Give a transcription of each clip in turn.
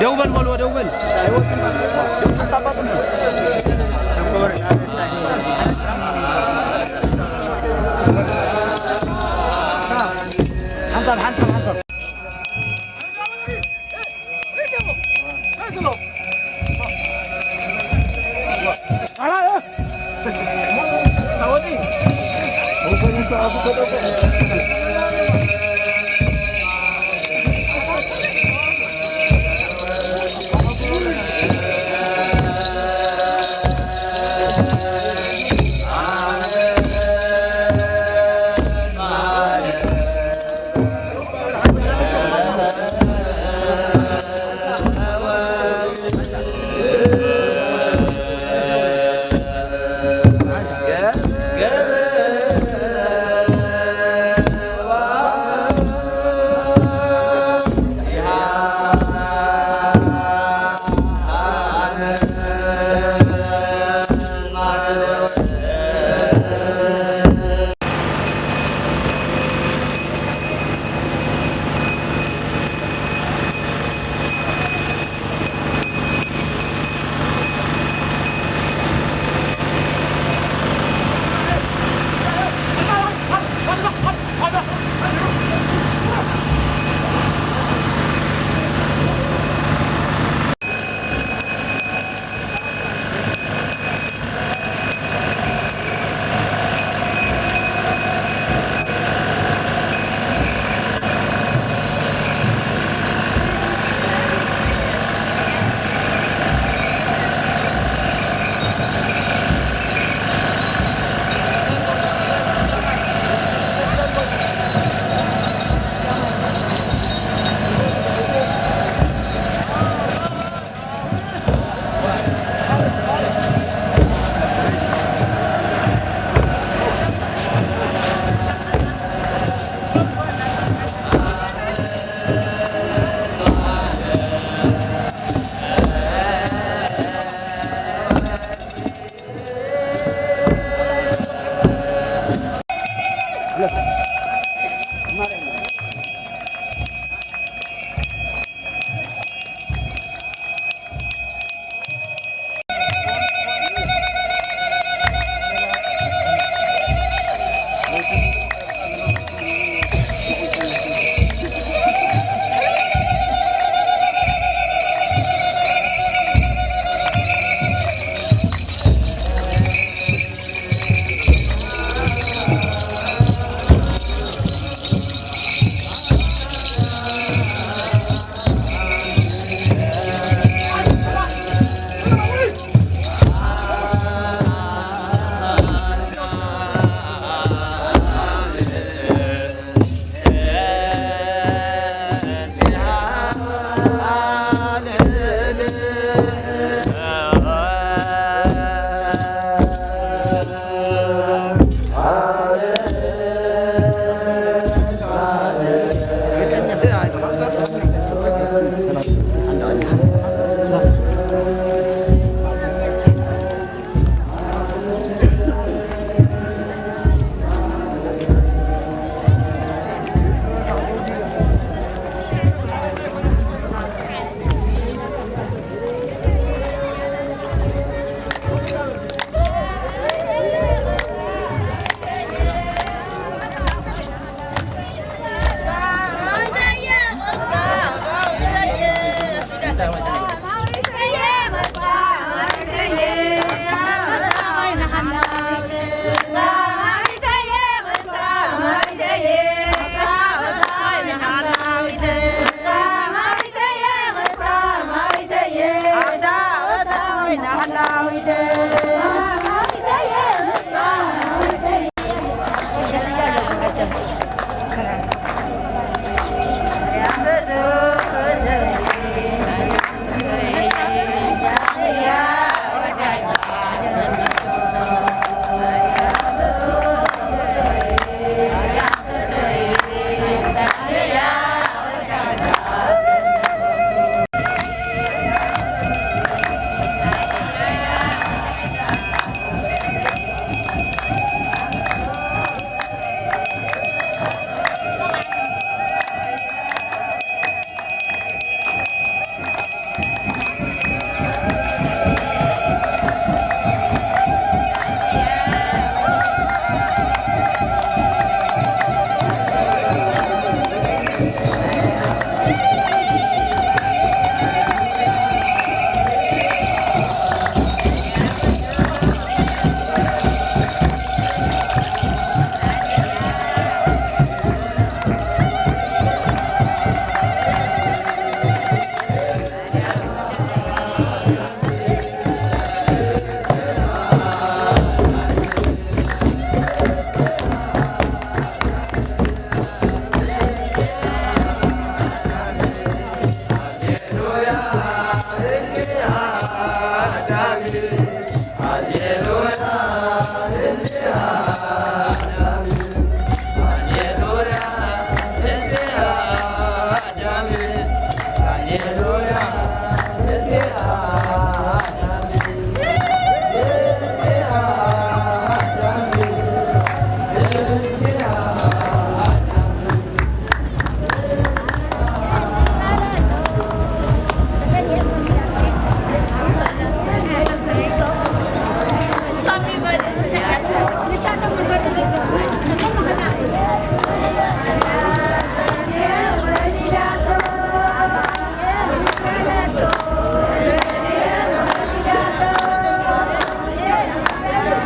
ደው በል በልዎ፣ ደው በል። ሓንሳብ፣ ሓንሳብ፣ ሓንሳብ።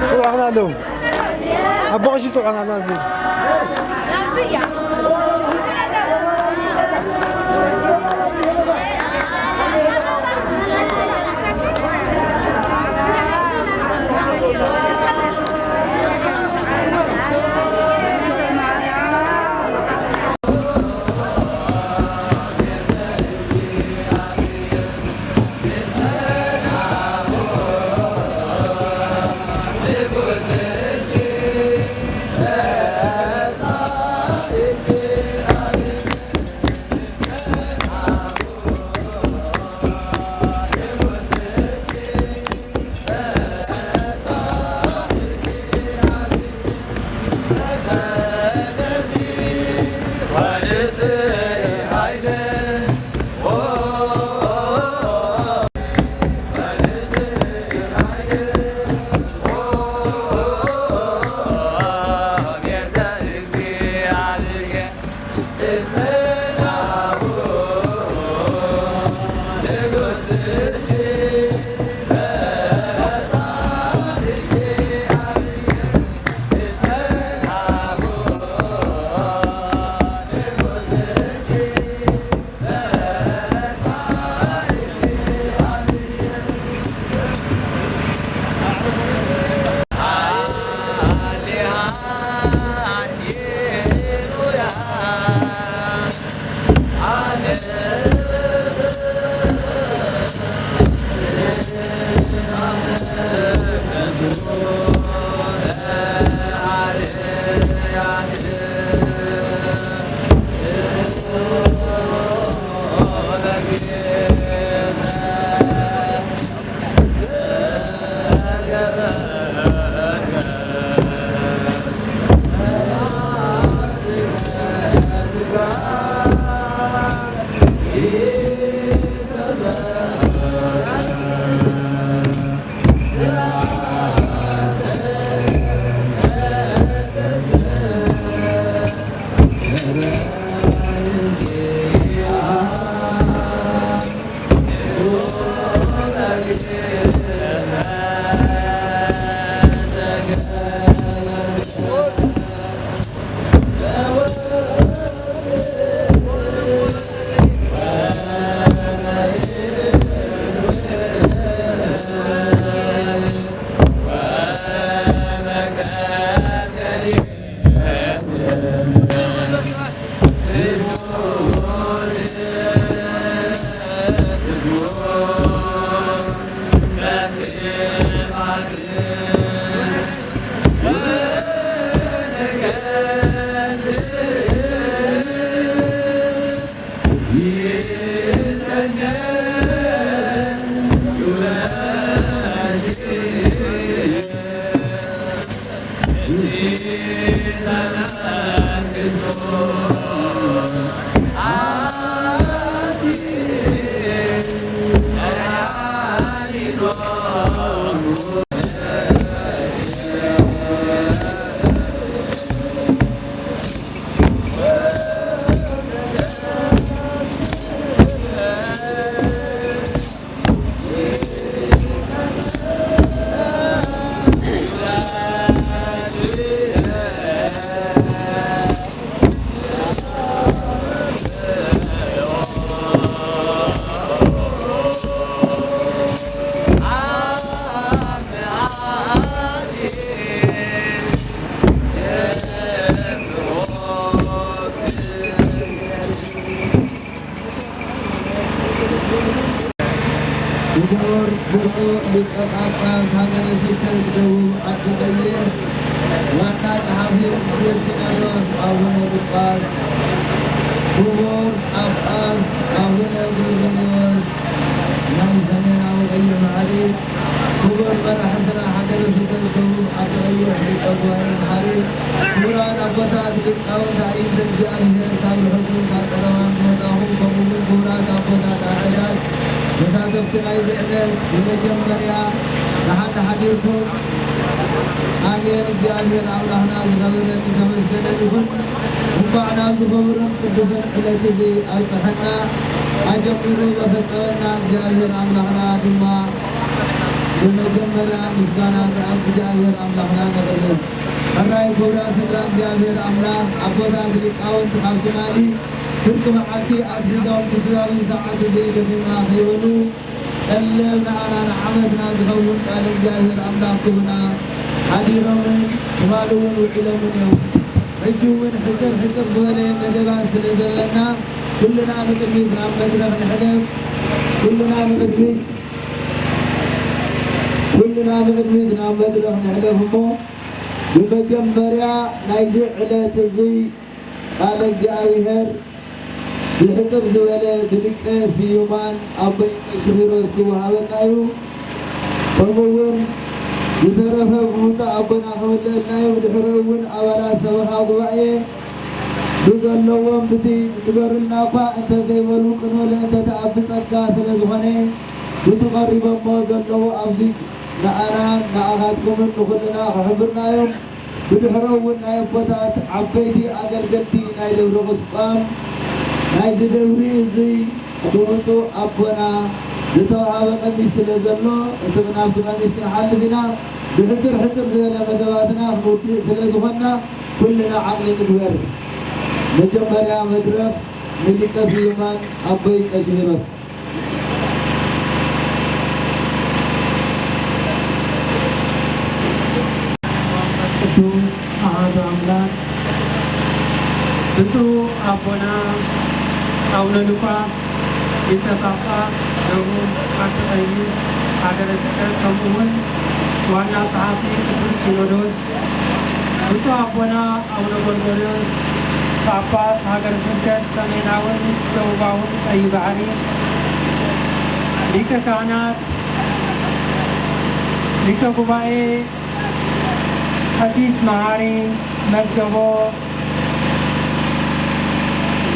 ጽውዕና ኣለዉ። ኣቦ ቀሺ ጽውዕና ኣለዉ። ክቡር ብፁዕ ሊቀ ጳጳስ ሀገረ ስብከት ደቡብ ዓዲ ቀይሕ፣ ዋና ጸሓፊ ቅዱስ ሲኖዶስ ኣቡነ ሉቃስ፣ ክቡር ጳጳስ ኣቡነ ጎርጎርዮስ ናይ ሰሜናዊ ቀይሕ ባሕሪ፣ ክቡር መራሒ ስራሕ ሃገረ ስብከት ደቡብ ዓዲ ቀይሕ ሊቀ ጉባኤ ባሕሪ፣ ክቡራን ኣቦታት ሊቃውንቲ ኣዕይንተ እግዚኣብሔር ካብ ርሑቕን ካብ ቀረባን ዝመጻኹም፣ ከምኡ እውን ክቡራት ኣቦታት ኣደዳት ተሳተፍቲ ናይዚ ዕለት፣ ብመጀመርያ ደሓን ሓዲርኩም። ኣሜን። እግዚኣብሔር ኣምላኽና ዝኸበረን ዝተመስገነን ይኹን። እንኳዕ ናብዚ ክቡርን ቅዱስን ዕለት እዚ ኣብጽሐና። ኣጀሚሩ ዘፈጸመና እግዚኣብሔር ኣምላኽና ድማ ብመጀመርያ ምስጋና ንኣብ እግዚኣብሔር ኣምላኽና ነቕርብ። ሕራይ ክቡራት ስድራ እግዚኣብሔር ኣምላኽ፣ ኣቦታት ሊቃውንቲ ካብ ትማሊ ፍርቂ መዓልቲ ኣትሒዞም ክሳብ ሰዓት እዚ ደኺምና ከይበሉ፣ ጠለብ ንኣና ንዓመትና ዝኸውን ቃል እግዚኣብሔር ኣምላኽ ክቡና ሓዲሮምን ትማሊ እውን ውዒሎምን እዮም። ሕጂ እውን ሕጽር ሕጽር ዝበለ መደባት ስለ ዘለና፣ ኩልና ንቕድሚት ናብ መድረኽ ንሕለፍ። ኩልና ንቕድሚት፣ ኩልና ንቕድሚት ናብ መድረኽ ንሕለፍ እሞ፣ ብመጀመርያ ናይዚ ዕለት እዚ ቃለ እግዚኣብሔር ብሕጽር ዝበለ ብሊቀ ስዩማን ኣቦይ ቀሺ ኪሮስ ክወሃበና እዩ። ከምኡ እውን ዝተረፈ ብብፁዕ ኣቦና ክምልአልና እዩ። ብድሕሪኡ እውን ኣባላት ሰበኻ ጉባኤ ብዘለዎም ብቲ ንገሩልና እኳ እንተዘይበሉ ቅንኡ ለእንተ ተኣቢ ጸጋ ስለ ዝኾነ ብቲ ቀሪቦሞ ዘለዉ ኣብዚ ንኣናን ንኣኻትኩምን ንኹልና ክሕብርና እዮም። ብድሕሪኡ እውን ናይ ኣቦታት ዓበይቲ ኣገልገልቲ ናይ ደብረ ቁስቋም ናይዚ ደብሪ እዙይ ብብፁዕ ኣቦና ዝተዋሃበ ቀሚስ ስለ ዘሎ እቲ ናብቲ ቀሚስ ክንሓልፍ ኢና። ብሕፅር ሕፅር ዝበለ መደባትና ክንውድእ ስለ ዝኾንና ኩልና ዓቕሊ ንግበር። መጀመርያ መድረኽ ንሊቀ ስዩማን ኣቦይ ቀሺ ኪሮስ። ቅዱስ ኣሃዱ ኣምላክ ብፁዕ ኣቦና ኣቡነ ሉቃስ ሊቀ ጳጳስ ደቡብ ዓዲ ቀይሕ ሃገረ ስብከት ከምኡ እውን ዋና ጸሓፊ ቅዱስ ሲኖዶስ ብፁዕ ኣቦና ኣቡነ ጎርጎርዮስ ጳጳስ ሃገረ ስብከት ሰሜናውን ደቡባውን ቀይ ባሕሪ፣ ሊቀ ካህናት፣ ሊቀ ጉባኤ ቀሲስ መሃሪ መዝገቦ፣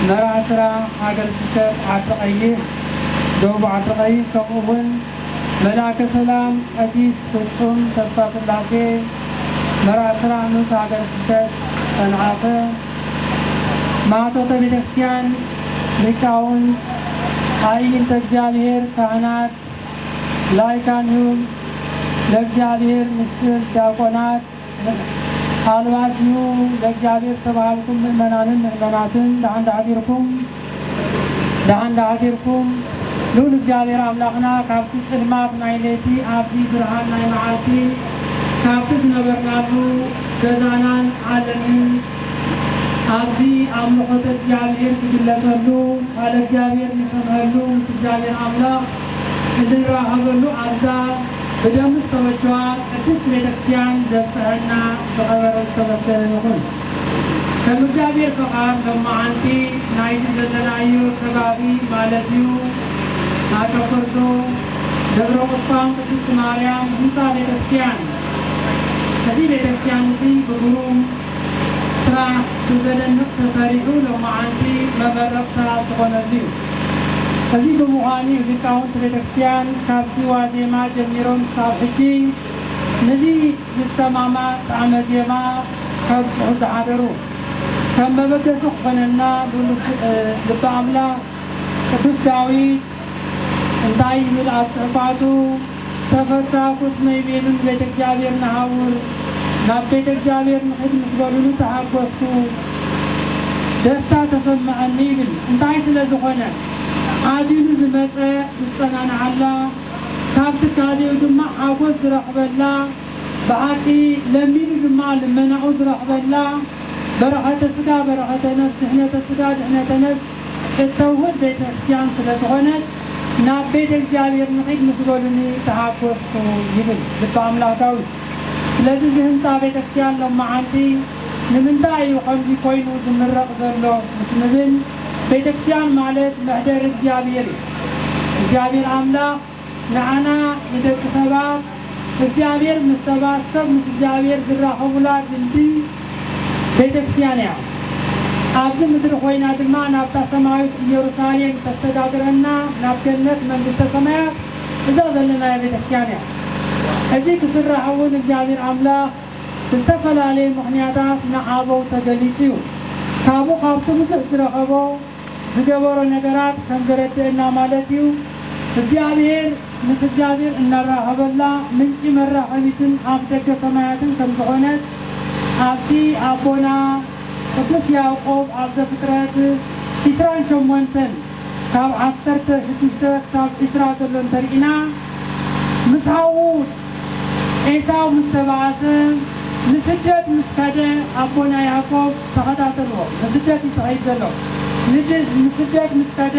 መራሒ ስራሕ ሃገረ ስብከት ዓዲ ቀይሕ፣ ደቡብ ዓዲ ቀይሕ፣ ከምኡ እውን መልኣከ ሰላም ቀሲስ ፍጹም ተስፋስላሴ፣ መራሒ ስራሕ ንኡስ ሃገረ ስብከት ሰንዓፈ፣ ማህቶተ ቤተክርስትያን፣ ሊቃውንት፣ ኣዕይንተ እግዚኣብሔር፣ ካህናት፣ ላይካን ይሁን ለእግዚኣብሔር ምስጢር፣ ዲያቆናት፣ ኣልባሲሁ ለእግዚኣብሔር ዝተባሃልኩም ምእመናንን ምእመናትን ደሓን ዳሕዲርኩም፣ ደሓን ዳሕዲርኩም። ልዑል እግዚኣብሔር ኣምላኽና ካብቲ ጽልማት ናይ ለይቲ ኣብዚ ብርሃን ናይ መዓልቲ ካብቲ ዝነበርናሉ ገዛናን ዓለምን ኣብዚ ኣምልኾተ እግዚኣብሔር ዝግለጸሉ፣ ቃለ እግዚኣብሔር ንሰምዐሉ፣ ምስ እግዚኣብሔር ኣምላኽ እንራኸበሉ ኣብዛ ብደሙ ዝተወጀዋ ቅድስት ቤተክርስትያን ዘብጽሐና ዝኸበረ ዝተመስገነ ይኹን። ከም እግዚኣብሔር ፈቓድ ሎማዓንቲ ናይዚ ዘለናዮ ከባቢ ማለት እዩ፣ ኣተኮርዶ ደብረ ቁስቋም ቅድስት ማርያም ህንፃ ቤተክርስትያን። እዚ ቤተክርስትያን እዚ ብግሩም ስራሕ ብዘደንቕ ተሰሪሑ ሎማዓንቲ መመረቕታ ዝኾነሉ እዩ። እዚ ብምዃኑ እዩ ሊቃውንቲ ቤተክርስትያን ካብዚ ዋዜማ ጀሚሮም ክሳብ ሕጂ ነዚ ዝሰማማዕ ጣዕመ ዜማ ከብጽሑ ዝሓደሩ። ከም መበገሲ ክኾነና ልኡል ልበ ኣምላኽ ቅዱስ ዳዊት እንታይ ይብል ኣብ ጽሑፋቱ? "ተፈሳኩ እስመ ይቤሉኒ ቤተ እግዚኣብሔር ነሃውር፣ ናብ ቤተ እግዚኣብሔር ንኽድ ምስ በሉኒ ተሓጎስኩ፣ ደስታ ተሰምዐኒ" ይብል። እንታይ ስለ ዝኾነ? ሓዚኑ ዝመጸ ዝጸናንዓላ፣ ካብ ትካዜኡ ድማ ሓጎስ ዝረኽበላ፣ ብሓቂ ለሚኑ ድማ ልመናኡ ዝረኽበላ፣ በረኸተ ስጋ በረኸተ ነፍስ፣ ድሕነተ ስጋ ድሕነተ ነፍስ እተውህብ ቤተ ክርስቲያን ስለ ዝኾነት፣ ናብ ቤተ እግዚኣብሔር ንኺድ ምስ በሉኒ ተሓጎስኩ ይብል ልበ ኣምላኽ ዳዊት። ስለዚ እዚ ህንፃ ቤተ ክርስቲያን ሎማዓንቲ ንምንታይ እዩ ከምዚ ኮይኑ ዝምረቕ ዘሎ ምስ ንብል፣ ቤተክርስቲያን ማለት መሕደሪ እግዚኣብሔር እዩ። እግዚኣብሔር ኣምላኽ ንዓና ንደቂ ሰባት፣ እግዚኣብሔር ምስ ሰባት፣ ሰብ ምስ እግዚኣብሔር ዝራኸቡላ ድልድይ ቤተክርስቲያን እያ። ኣብዚ ምድሪ ኮይና ድማ ናብታ ሰማያዊት ኢየሩሳሌም ተሰጋግረና፣ ናብ ገነት መንግስተ ሰማያት። እዛ ዘለናያ ቤተክርስቲያን እያ። እዚ ክስራሕ እውን እግዚኣብሔር ኣምላኽ ብዝተፈላለየ ምኽንያታት ንኣበው ተገሊጹ እዩ። ካብኡ ካብቲ ብዙሕ ዝረኸቦ ዝገበሮ ነገራት ከም ዘረድእና ማለት እዩ። እግዚኣብሔር ምስ እግዚኣብሔር እናራኸበላ ምንጪ መራኸቢትን ኣፍ ደገ ሰማያትን ከም ዝኾነት ኣብቲ ኣቦና ቅዱስ ያዕቆብ ኣብ ዘፍጥረት ዒስራን ሸሞንተን ካብ ዓሰርተ ሽዱሽተ ክሳብ ዒስራ ዘሎ እንተርኢና፣ ምስ ሓዉ ኤሳው ምስ ተባኣሰ፣ ንስደት ምስ ከደ፣ ኣቦና ያዕቆብ ተኸታተልዎ፣ ንስደት እዩ ዝኸይድ ዘሎ። ንድ-፣ ንስደት ምስ ከደ፣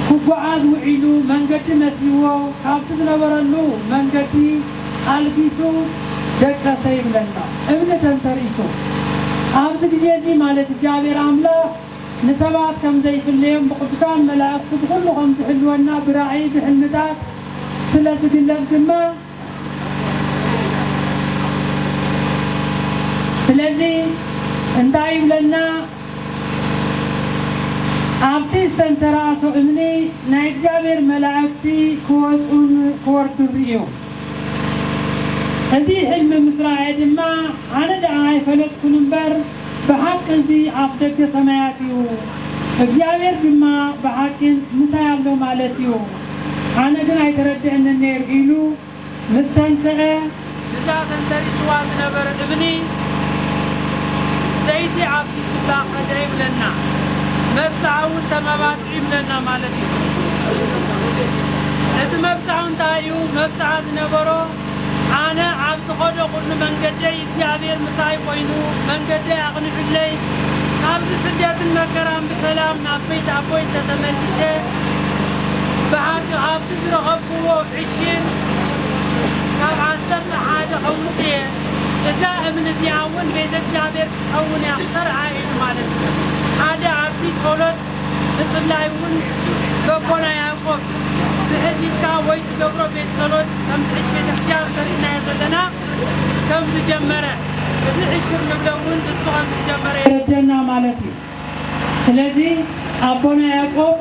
ክጓዓዝ ውዒሉ መንገዲ መሲዎ፣ ካብቲ ዝነበረሉ መንገዲ ኣልጊሱ ደቀሰ ይብለና። እምኒ ተንተሪሱ። ኣብዚ ግዜ እዚ ማለት እግዚኣብሔር ኣምላኽ ንሰባት ከም ዘይፍለዮም፣ ብቅዱሳን መላእክቲ ብኹሉ ከም ዝሕልወና፣ ብራእይ ብሕልምታት ስለ ዝግለጽ ድማ፣ ስለዚ እንታይ ይብለና? ኣብቲ ዝተንተራእሶ እምኒ ናይ እግዚኣብሔር መላእክቲ ክወጹን ክወርዱን ርእዩ። እዚ ሕልሚ ምስ ረኣየ ድማ፣ ኣነ ደኣ ኣይፈለጥኩን እምበር፣ ብሓቂ እዚ ኣፍ ደገ ሰማያት እዩ፣ እግዚኣብሔር ድማ ብሓቂ ምሳይ ኣሎ ማለት እዩ። ኣነ ግን ኣይተረድአንን ነይሩ ኢሉ ምስ ተንስአ፣ እዛ ተንተሪስዋ ዝነበረ እምኒ ዘይቲ ኣፍሲሱላ ከደ ይብለና። መብጽዓ እውን ተመባጺዑ ይብለና ማለት እዩ። እቲ መብጽዓ እንታይ እዩ? መብጽዓ ዝነበሮ፣ ኣነ ኣብ ዝኸዶ ኩሉ መንገደይ እግዚኣብሔር ምሳይ ኮይኑ መንገደይ ኣቕኒዑለይ፣ ካብዚ ስደትን መከራን ብሰላም ናብ ቤት ኣቦይ እንተተመሊሰ፣ ብሓቂ ካብቲ ዝረኸብክዎ ዕሽል ካብ ዓሰርተ ሓደ ከውጽእ እየ። እዛ እምኒ እዚኣ እውን ቤተ እግዚኣብሔር ክትኸውን እያ ክሰርዓ ኢሉ ማለት እዩ። ሓደ ኣብዚ ጸሎት ብጽላይ እውን በቦና ያዕቆብ ብሕቲትካ ወይ ትገብሮ ቤት ጸሎት ከምዚ ሕጂ ቤተክርስትያን ሰሪሕናዮ ዘለና ከም ዝጀመረ፣ እዚ ዕሽር ንብሎ እውን እሱ ከም ዝጀመረ የረድአና ማለት እዩ። ስለዚ ኣቦና ያዕቆብ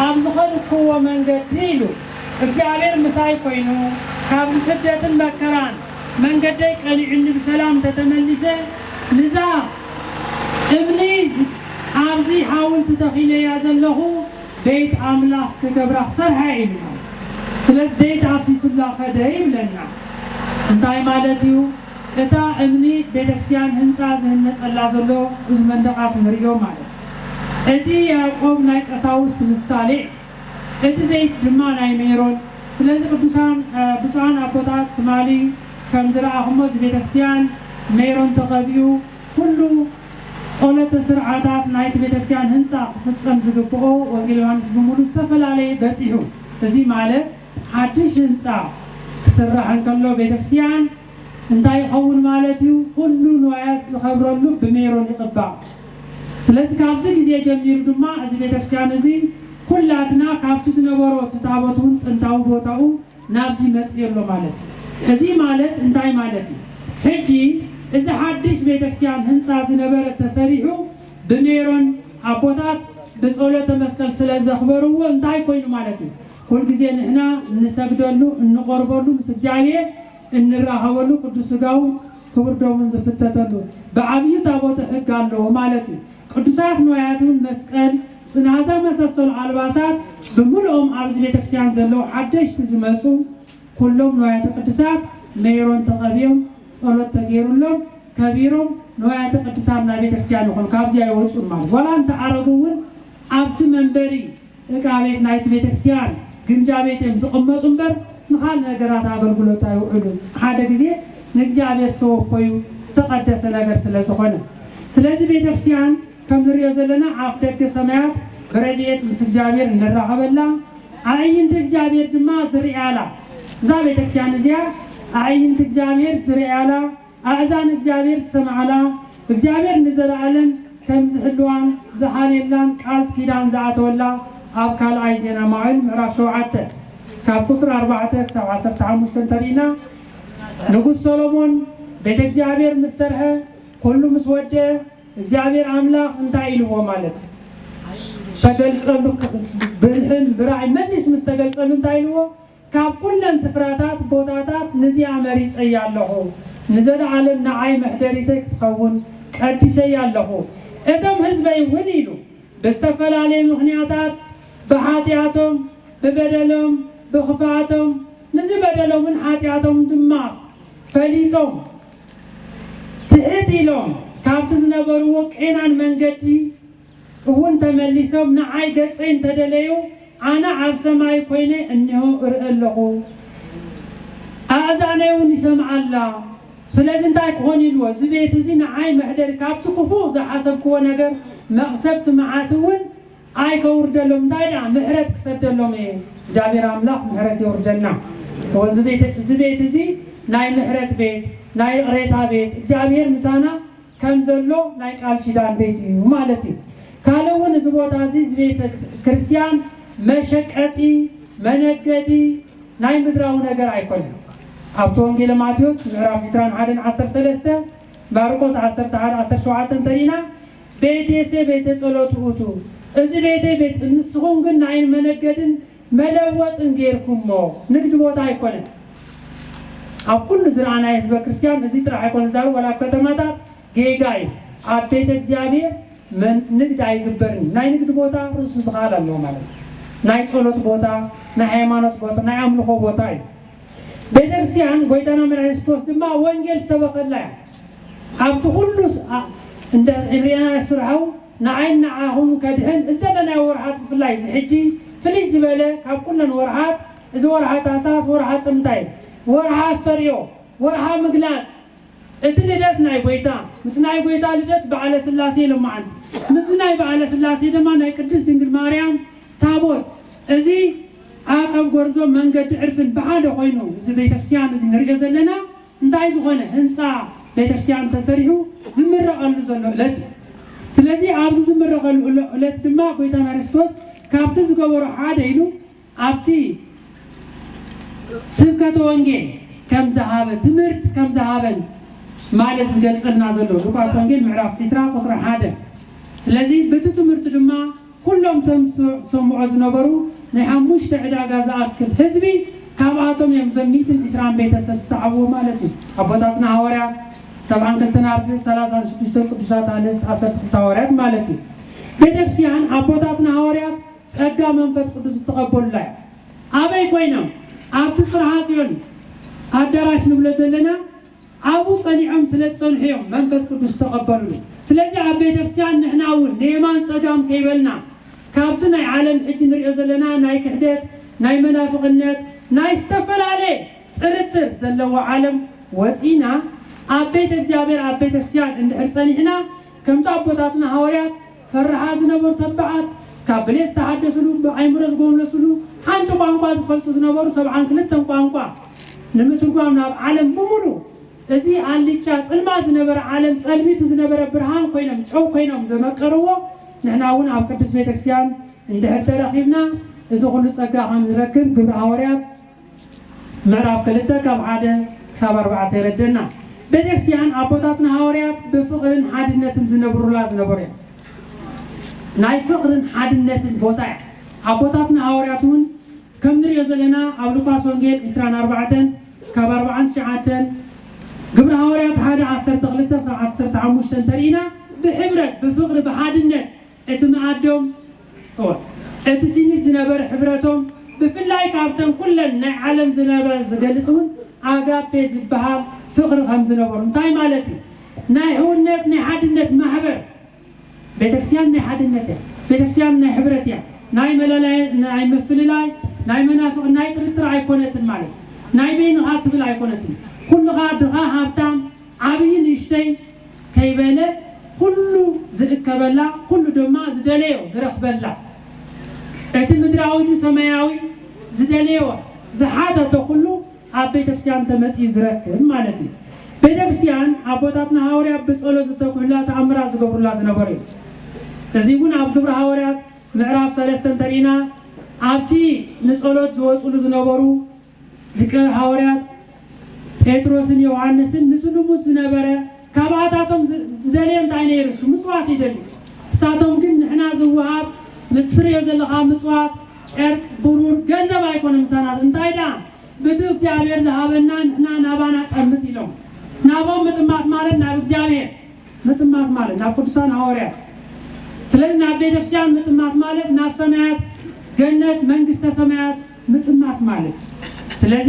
ኣብ ዝኸድክዎ መንገዲ ኢሉ እግዚኣብሔር ምሳይ ኮይኑ ካብዚ ስደትን መከራን መንገደይ ቀኒዑኒ ብሰላም እንተተመሊሰ ንዛ እምኒ ኣብዚ ሓውልቲ ተኺለያ ዘለኹ ቤት ኣምላኽ ክገብራ ክሰርሓ ኢሉ ማለት። ስለዚ ዘይት ኣፍሲሱላ ከደ ይብለና። እንታይ ማለት እዩ? እታ እምኒ ቤተክርስትያን ህንፃ ዝህነፀላ ዘሎ እዚ መንደቓት ንርእዮ ማለት። እቲ ያዕቆብ ናይ ቀሳውስት ምሳሌ፣ እቲ ዘይት ድማ ናይ ሜሮን። ስለዚ ቅዱሳን፣ እ፣ ብፁዓን ኣቦታት ትማሊ ከም ዝረኣኹሞ እዚ ቤተክርስትያን ሜሮን ተቐቢኡ ኩሉ ጸሎተ ስርዓታት ናይቲ ቤተክርስትያን ህንጻ ክፍጸም ዝግብኦ ወንጌል ዮሃንስ ብምሉእ ዝተፈላለየ በጺሑ። እዚ ማለት ሓድሽ ህንጻ ክስራሕ እንከሎ ቤተክርስትያን እንታይ ይኸውን ማለት እዩ? ኩሉ ንዋያት ዝኸብረሉ ብሜሮን ይቕባእ። ስለዚ ካብዚ ግዜ ጀሚሩ ድማ እዚ ቤተክርስትያን እዚ ኩላትና ካብቲ ዝነበሮ እቲ ታቦት እውን ጥንታዊ ቦታኡ ናብዚ መጽኡ ኣሎ ማለት እዩ። እዚ ማለት እንታይ ማለት እዩ? ሕጂ እዚ ሓድሽ ቤተክርስትያን ህንጻ ዝነበረ ተሰሪሑ ብሜሮን ኣቦታት ብጸሎተ መስቀል ስለ ዘኽበርዎ እንታይ ኮይኑ ማለት እዩ? ኩልግዜ ንሕና እንሰግደሉ፣ እንቆርበሉ፣ ምስ እግዚኣብሔር እንራኸበሉ፣ ቅዱስ ስጋውን ክቡር ደሙን ዝፍተተሉ ብዓብዩ ታቦተ ሕግ ኣለዎ ማለት እዩ። ቅዱሳት ንዋያት እውን መስቀል፣ ጽናዛ፣ መሰሰሉ ኣልባሳት ብምልኦም ኣብዚ ቤተክርስትያን ዘለዉ ሓደሽቲ ዝመጹ ኩሎም ንዋያተ ቅዱሳት ሜሮን ተቐብዮም፣ ጸሎት ተገይሩሎም፣ ከቢሮም ንዋያተ ቅዱሳት ናይ ቤተክርስትያን ይኾኑ፣ ካብዚ ኣይወጹን ማለት። ዋላ እንተ ኣረጉ እውን ኣብቲ መንበሪ ዕቃ ቤት ናይቲ ቤተክርስትያን ግምጃ ቤት እዮም ዝቕመጡ እምበር ንኻልእ ነገራት ኣገልግሎት ኣይውዕሉን። ሓደ ግዜ ንእግዚኣብሔር ዝተወፈዩ ዝተቐደሰ ነገር ስለ ዝኾነ። ስለዚ ቤተክርስትያን ከም ንሪኦ ዘለና ኣፍ ደገ ሰማያት ብረድኤት ምስ እግዚኣብሔር እንራኸበላ፣ ኣዕይንቲ እግዚኣብሔር ድማ ዝርእያላ። እዛ ቤተክርስትያን እዚኣ ኣዕይንቲ እግዚኣብሔር ዝርእያላ፣ ኣእዛን እግዚኣብሔር ዝሰምዓላ፣ እግዚኣብሔር ንዘለኣለም ከም ዝህልዋን ዝሃልየላን ቃል ኪዳን ዝኣተወላ ኣብ ካልኣይ ዜና መዋዕል ምዕራፍ ሸውዓተ ካብ ቁጽሪ ኣርባዕተ ክሳብ ዓሰርተ ሓሙሽተ እንተሪእና፣ ንጉስ ሰሎሞን ቤተ እግዚኣብሔር ምስ ሰርሐ፣ ኩሉ ምስ ወደ፣ እግዚኣብሔር ኣምላኽ እንታይ ኢልዎ ማለት ዝተገልጸሉ፣ ብርህን ብራእይ መሊስ ምስ ተገልጸሉ እንታይ ኢልዎ? ካብ ኩለን ስፍራታት ቦታታት ንዚኣ መሪጸያ ኣለኹ፣ ንዘለዓለም ንዓይ መሕደሪተይ ክትኸውን ቀዲሰያ ኣለኹ። እቶም ህዝበይ እውን ኢሉ ብዝተፈላለየ ምኽንያታት ብሓጢኣቶም፣ ብበደሎም፣ ብኽፍኣቶም፣ ንዝበደሎምን ሓጢኣቶም ድማ ፈሊጦም ትሕት ኢሎም ካብቲ ዝነበርዎ ቄናን መንገዲ እውን ተመሊሶም ንዓይ ገጸይ እንተደለዩ፣ ኣነ ኣብ ሰማይ ኮይነ እነሆ እርኢ ኣለኹ፣ ኣእዛነይ እውን ይሰምዓ ኣላ። ስለዚ እንታይ ክኾን ኢልዎ፣ እዚ ቤት እዚ ንዓይ መሕደሪ፣ ካብቲ ክፉእ ዝሓሰብክዎ ነገር መቕሰፍቲ መዓት እውን ኣይከውርደሎም፣ እንታይ ደኣ ምሕረት ክሰደሎም እየ። እግዚኣብሔር ኣምላኽ ምሕረት የውርደልና። እዚ ቤት እዚ ናይ ምሕረት ቤት፣ ናይ ይቕሬታ ቤት፣ እግዚኣብሔር ምሳና ከም ዘሎ ናይ ቃል ኪዳን ቤት እዩ ማለት እዩ። ካልእ እውን እዚ ቦታ እዚ፣ እዚ ቤተ ክርስቲያን መሸቀጢ፣ መነገዲ ናይ ምድራዊ ነገር ኣይኮነን። ኣብቲ ወንጌለ ማቴዎስ ምዕራፍ ዕስራን ሓደን ዓሰርተ ሰለስተ፣ ማርቆስ ዓሰርተ ሓደ ዓሰርተ ሸውዓተ እንተሪእና፣ "ቤቴሰ ቤተ ጸሎት ውእቱ፣ እዚ ቤተይ ቤት፣ ንስኹም ግን ናይ መነገድን መለወጥን ጌርኩሞ፣ ንግድ ቦታ ኣይኮነን።" ኣብ ኩሉ ዝረኣናዮ ህዝበ ክርስቲያን እዚ ጥራሕ ኣይኮነን፣ ዛሩ ዋላ ኣብ ከተማታት ጌጋ እዩ። ኣብ ቤተ እግዚኣብሔር መን-፣ ንግድ ኣይግበርን። ናይ ንግድ ቦታ ርእሱ ዝኸኣል ኣለዎ ማለት እዩ። ናይ ጸሎት ቦታ፣ ናይ ሃይማኖት ቦታ፣ ናይ ኣምልኾ ቦታ እዩ። ቤተክርስትያን ጎይታና መድሓኒ ክርስቶስ ድማ ወንጌል ሰበኸላ እያ። ኣብቲ ኩሉ ስ-፣ ኣ-፣ እንደ ሪኣና ስርሓው ንዓይን ንዓኹም ከድሕን፣ እዚ ዘለናዮ ወርሓት ብፍላይ እዚ ሕጂ ፍልይ ዝበለ ካብ ኩለን ወርሓት፣ እዚ ወርሓ ታሕሳስ ወርሓ ጥሪ እንታይ እዩ? ወርሓ ኣስተርእዮ፣ ወርሓ ምግላጽ፣ እቲ ልደት ናይ ጎይታ፣ ምስ ናይ ጎይታ ልደት በዓለ ስላሴ ሎማዓንቲ፣ ምስዚ ናይ በዓለ ስላሴ ድማ ናይ ቅድስት ድንግል ማርያም ታቦት፣ እዚ ዓቀብ ጎርዞ መንገዲ ዕርፍን ብሓደ ኮይኑ፣ እዚ ቤተክርስትያን እዚ ንሪኦ ዘለና እንታይ ዝኾነ ህንፃ ቤተክርስትያን ተሰሪሑ ዝምረቐሉ ዘሎ ዕለት እዩ። ስለዚ ኣብዚ ዝምረቐሉ ዕለ-፣ ዕለት ድማ ጎይታና ክርስቶስ ካብቲ ዝገበሮ ሓደ ኢሉ ኣብቲ ስብከተ ወንጌል ከም ዝሃበ፣ ትምህርት ከም ዝሃበን ማለት ዝገልጸልና ዘሎ ሉቃስ ወንጌል ምዕራፍ ዕስራ ቁጽሪ ሓደ። ስለዚ በቲ ትምህርቲ ድማ ኩሎም እቶም ዝሰምዖ ዝነበሩ ናይ ሓሙሽተ ዕዳጋ ዝኣክል ህዝቢ፣ ካብኣቶም እዮም እዞም ሚእትን ዕስራን ቤተሰብ ዝሰዓብዎ ማለት እዩ። ኣቦታትና ሃዋርያት ሰብዓን ክልተን ኣርድእት፣ ሰላሳን ሽዱሽተን ቅዱሳት ኣንስት፣ ዓሰርተ ክልተ ሃዋርያት ማለት እዩ። ቤተክርስትያን ኣቦታትና ሃዋርያት ጸጋ መንፈስ ቅዱስ ዝተቐበሉላ እያ። ኣበይ ኮይኖም? ኣብቲ ጽርሐ ጽዮን ኣዳራሽ ንብሎ ዘለና፣ ኣብኡ ጸኒዖም ስለ ዝጸንሑ እዮም መንፈስ ቅዱስ ዝተቐበሉሉ። ስለዚ ኣብ ቤተክርስትያን ንሕና እውን ንየማን ጸጋም ከይበልና፣ ካብቲ ናይ ዓለም ሕጂ ንሪኦ ዘለና ናይ ክሕደት፣ ናይ መናፍቕነት፣ ናይ ዝተፈላለየ ጥርጥር ዘለዎ ዓለም ወፂና ኣብ ቤተ እግዚኣብሔር፣ ኣብ ቤተክርስትያን እንድሕር ጸኒሕና፣ ከምቲ ኣቦታትና ሃዋርያት ፈራሓት ዝነበሩ ተባዓት፣ ካብ ብሌን ዝተሓደስሉ፣ ብኣእምሮ ዝጎምለስሉ፣ ሓንቲ ቋንቋ ዝፈልጡ ዝነበሩ ሰብዓን ክልተን ቋንቋ ንምትርጓም ናብ ዓለም ብምሉ፣ እዚ ኣልጫ ጽልማት ዝነበረ ዓለም ጸልሚቱ ዝነበረ ብርሃን ኮይኖም፣ ጨው ኮይኖም ዘመቀርዎ፣ ንሕና እውን ኣብ ቅድስት ቤተክርስትያን እንድሕር ተረኺብና፣ እዚ ኩሉ ጸጋ ከም ንረክብ ግብሪ ሃዋርያት ምዕራፍ ክልተ ካብ ሓደ ክሳብ ኣርባዕተ የረደና። ቤተክርስትያን ኣቦታትና ሃዋርያት ብፍቕርን ሓድነትን ዝነብሩላ ዝነበሩ እዮም። ናይ ፍቕርን ሓድነትን ቦታ እያ። ኣቦታትና ሃዋርያት እውን ከም ንሪኦ ዘለና ኣብ ሉቃስ ወንጌል ዕስራን ኣርባዕተን ካብ ኣርባዓን ትሽዓተን፣ ግብሪ ሃዋርያት ሓደ ዓሰርተ ክልተ ክሳብ ዓሰርተ ሓሙሽተ እንተሪእና፣ ብሕብረት፣ ብፍቕሪ፣ ብሓድነት እቲ መኣዶም፣ እወ፣ እቲ ሲኒት ዝነበረ ሕብረቶም፣ ብፍላይ ካብተን ኩለን ናይ ዓለም ዝነበረ ዝገልጽ እውን ኣጋፔ ዝበሃል ፍቕሪ ከም ዝነበሩ። እንታይ ማለት እዩ? ናይ ሕውነት፣ ናይ ሓድነት ማሕበር። ቤተክርስትያን ናይ ሓድነት እያ። ቤተክርስትያን ናይ ሕብረት እያ። ናይ መለላይ፣ ናይ ምፍልላይ፣ ናይ መናፍቕ፣ ናይ ጥርጥር ኣይኮነትን ማለት እዩ። ናይ በይንኻ ትብል ኣይኮነትን። ኩልኻ ድኻ ሃብታም፣ ዓብዪ ንእሽተይ ከይበለ ኩሉ ዝእከበላ፣ ኩሉ ድማ ዝደለዮ ዝረኽበላ፣ እቲ ምድራዊ ድዩ ሰማያዊ ዝደለዮ ዝሓተቶ ኩሉ ኣብ ቤተክርስትያን ተመጺኡ ዝረክብ ማለት እዩ። ቤተክርስትያን ኣቦታትና ሃዋርያት ብጸሎት ዝተኩሕላ፣ ተኣምራት ዝገብሩላ ዝነበሩ እዩ። እዚ እውን ኣብ ግብረ ሃዋርያት ምዕራፍ ሰለስተ እንተሪእና፣ ኣብቲ ንጸሎት ዝወጽሉ ዝነበሩ ሊቀ ሃዋርያት ጴጥሮስን ዮሃንስን፣ ንትልሙስ ዝነበረ፣ ካብኣታቶም ዝ- ዝደልየ እንታይ ነይሩ? እሱ ምጽዋት ይደልዩ። እሳቶም ግን፣ ንሕና ዝወሃብ፣ ምትርእዮ ዘለኻ ምጽዋት ጨርቅ፣ ብሩር፣ ገንዘብ ኣይኮነ ምሳና፣ እንታይ ደኣ ብቲ እግዚኣብሔር ዝሃበና ንሕና ናባና ጠምት ኢሎም። ናቦም ምጥማት ማለት ናብ እግዚኣብሔር ምጥማት ማለት ናብ ቅዱሳን ሃዋርያት። ስለዚ ናብ ቤተክርስቲያን ምጥማት ማለት ናብ ሰማያት፣ ገነት፣ መንግስተ ሰማያት ምጥማት ማለት። ስለዚ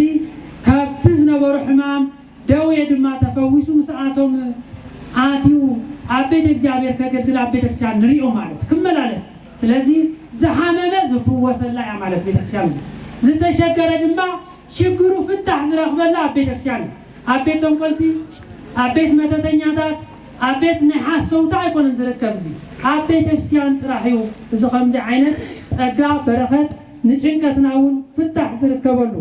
ካብቲ ዝነበሩ ሕማም ደዌ ድማ ተፈዊሱ ምስኣቶም ኣትዩ ኣብ ቤተ እግዚኣብሔር ከገልግል ኣብ ቤተክርስቲያን ንሪኦ ማለት ክመላለስ። ስለዚ ዝሓመመ ዝፍወሰላ እያ ማለት ቤተክርስቲያን፣ ዝተሸገረ ድማ ሽግሩ ፍታሕ ዝረኽበላ ኣብ ቤተክርስቲያን እዩ። ኣብ ቤት ተንኮልቲ፣ ኣብ ቤት መተተኛታት፣ ኣብ ቤት ናይ ሓሰውታ ኣይኮነን ዝርከብ። እዚ ኣብ ቤተክርስቲያን ጥራሕ እዩ። እዚ ከምዚ ዓይነት ጸጋ በረኸት ንጭንቀትና እውን ፍታሕ ዝርከበሉ።